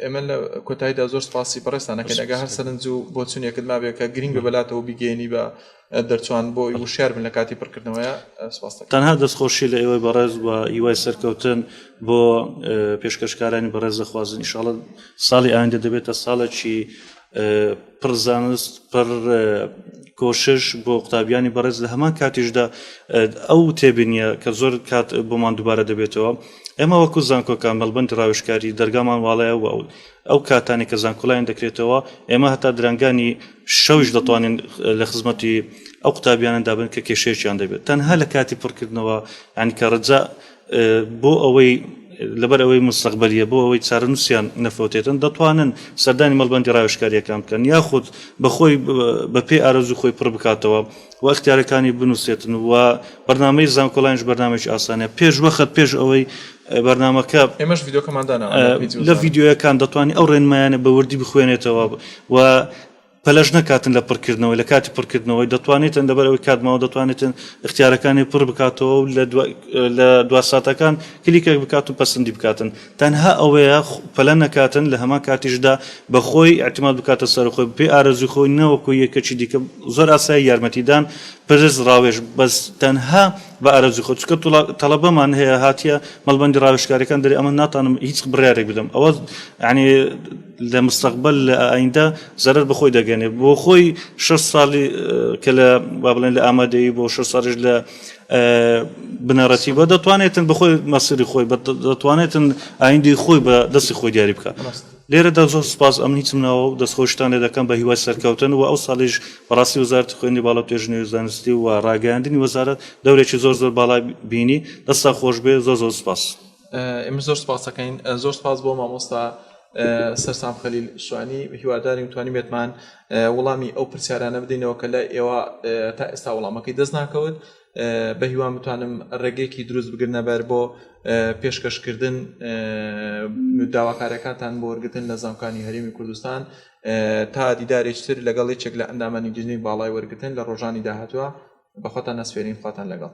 ئێمە لە کۆتاییدا زۆر سپاسی بەڕێزتان ئەکەین ئەگەر هەر سەرنج و بۆچوونێکت مابێ کە گرنگ بێ بەلاتەوە بیگەیەنی بە دەرچوان بۆی وشیار بن لە کاتی پڕکردنەوەیە سپاس دەکەم. تەنها دەستخۆشی لە ئێوەی بەڕێز و هیوای سەرکەوتن بۆ پێشکەشکارانی بەڕێز دەخوازن ئیشاڵە ساڵی ئایندە دەبێتە ساڵێکی پڕ زانست پڕ کۆشش بۆ قوتابیانی بەڕێز لە هەمان کاتیشدا ئەو تێبینیە کە زۆر کات بۆمان دووبارە دەبێتەوە ئێمە وەکو زانکۆکان مەڵبەندی ڕاوێژکاری دەرگامان واڵایە و ئەو کاتانەی کە زانکۆلاین دەکرێتەوە ئێمە هەتا درەنگانی شەویش دەتوانین لە خزمەتی ئەو قوتابیانەدا بن کە کێشەیەکیان دەبێت تەنها لە کاتی پڕکردنەوە یانی کە ڕجا بۆ ئەوەی لەبەر ئەوەی مستەقبەلیە بۆ ئەوەی چارەنووسیان نەفەوتێتن دەتوانن سەردانی مەڵبەندی ڕاوێژکارییەکان بکەن یاخود بەخۆی بەپێی ئارەزوو خۆی پڕ بکاتەوە و ئەختیارەکانی بنووسێتن و بەرنامەی زانکۆلاینش بەرنامەیەکی ئاسانە پێش وەخت پێش ئەوەی بەرنامەکە ئێمەش ڤیدیۆکەمان داناوە لە پەیجی لە وەزارەت. ڤیدیۆیەکان دەتوانانی ئەو ڕێنمایانە بە وردی بخوێنێتەوە و پەلەش نەکاتن لە پڕکردنەوەی لە کاتی پڕکردنەوەی دەتوانێتن لەبەر ئەوەی کات ماوە دەتوانێتن ئیختیارەکانی پڕ بکاتەوە و لە لە دوا ساتەکان کلیکێک بکات و پەسندی بکاتن تەنها ئەوەیە پەلە نەکاتن لە هەمان کاتیشدا بە خۆی ئیعتیماد بکاتە سەر خۆی بەپێی ئارەزووی خۆی نەوەکو یەکەکی دیکە زۆر ئاسایی یارمەتیدان پرس ڕاوێژ بەس تەنها بە ئارەزووی خۆ چونکە تەڵەبەمان هەیە هاتیە مەڵبەندی ڕاوێژکاریەکان دەرێ ئەمە ناتانم هیچ بڕیارێک بدەم ئەوە یعنی لە مستەقبەل لە ئایندە زەرەر بە خۆی دەگەنێ بۆ خۆی شەش ساڵی کە لە با بڵێن لە ئامادەیی بۆ شەش ساڵیش لە بنەڕەتی بە دەتوانێتن بەخۆی مەسیری خۆی بە دەتوانێتن ئایندی خۆی بە دەستی خۆی دیاری بکات. لێرەدا زۆر سوپاس ئەمن هیچم ناوە و دەستخۆشیتان لێ دەکەم بە هیوای سەرکەوتن و ئەو ساڵیش بەڕاستی وەزارەتی خوێندنی باڵا و توێژینەوەی زانستی و ڕاگەیاندنی وەزارەت دەورێکی زۆر زۆر باڵای بینی دەستتان خۆش بێ زۆر زۆر سوپاس. ئێمە زۆر سپاس دەکەین زۆر سپاس بۆ مامۆستا سەرسام خەلیل شوانی هیوادارین توانیبێتمان وەڵامی ئەو پرسیارانە بدەینەوە کە لای ئێوە تا ئێستا وەڵامەکەی دەست ناکەوت. بە هیوام بتوانم ڕێگەیەکی دروست بگرنە بەر بۆ پێشکەشکردن داواکاریەکانتان بۆ وەرگرتن لە زانکانی هەرێمی کوردستان تا دیدارێکی تر لەگەڵ یەکێک لە ئەندامانی لیژنەی باڵای وەرگرتن لە ڕۆژانی داهاتووە بەخۆتان نەسپێرین خواتان لەگەڵ.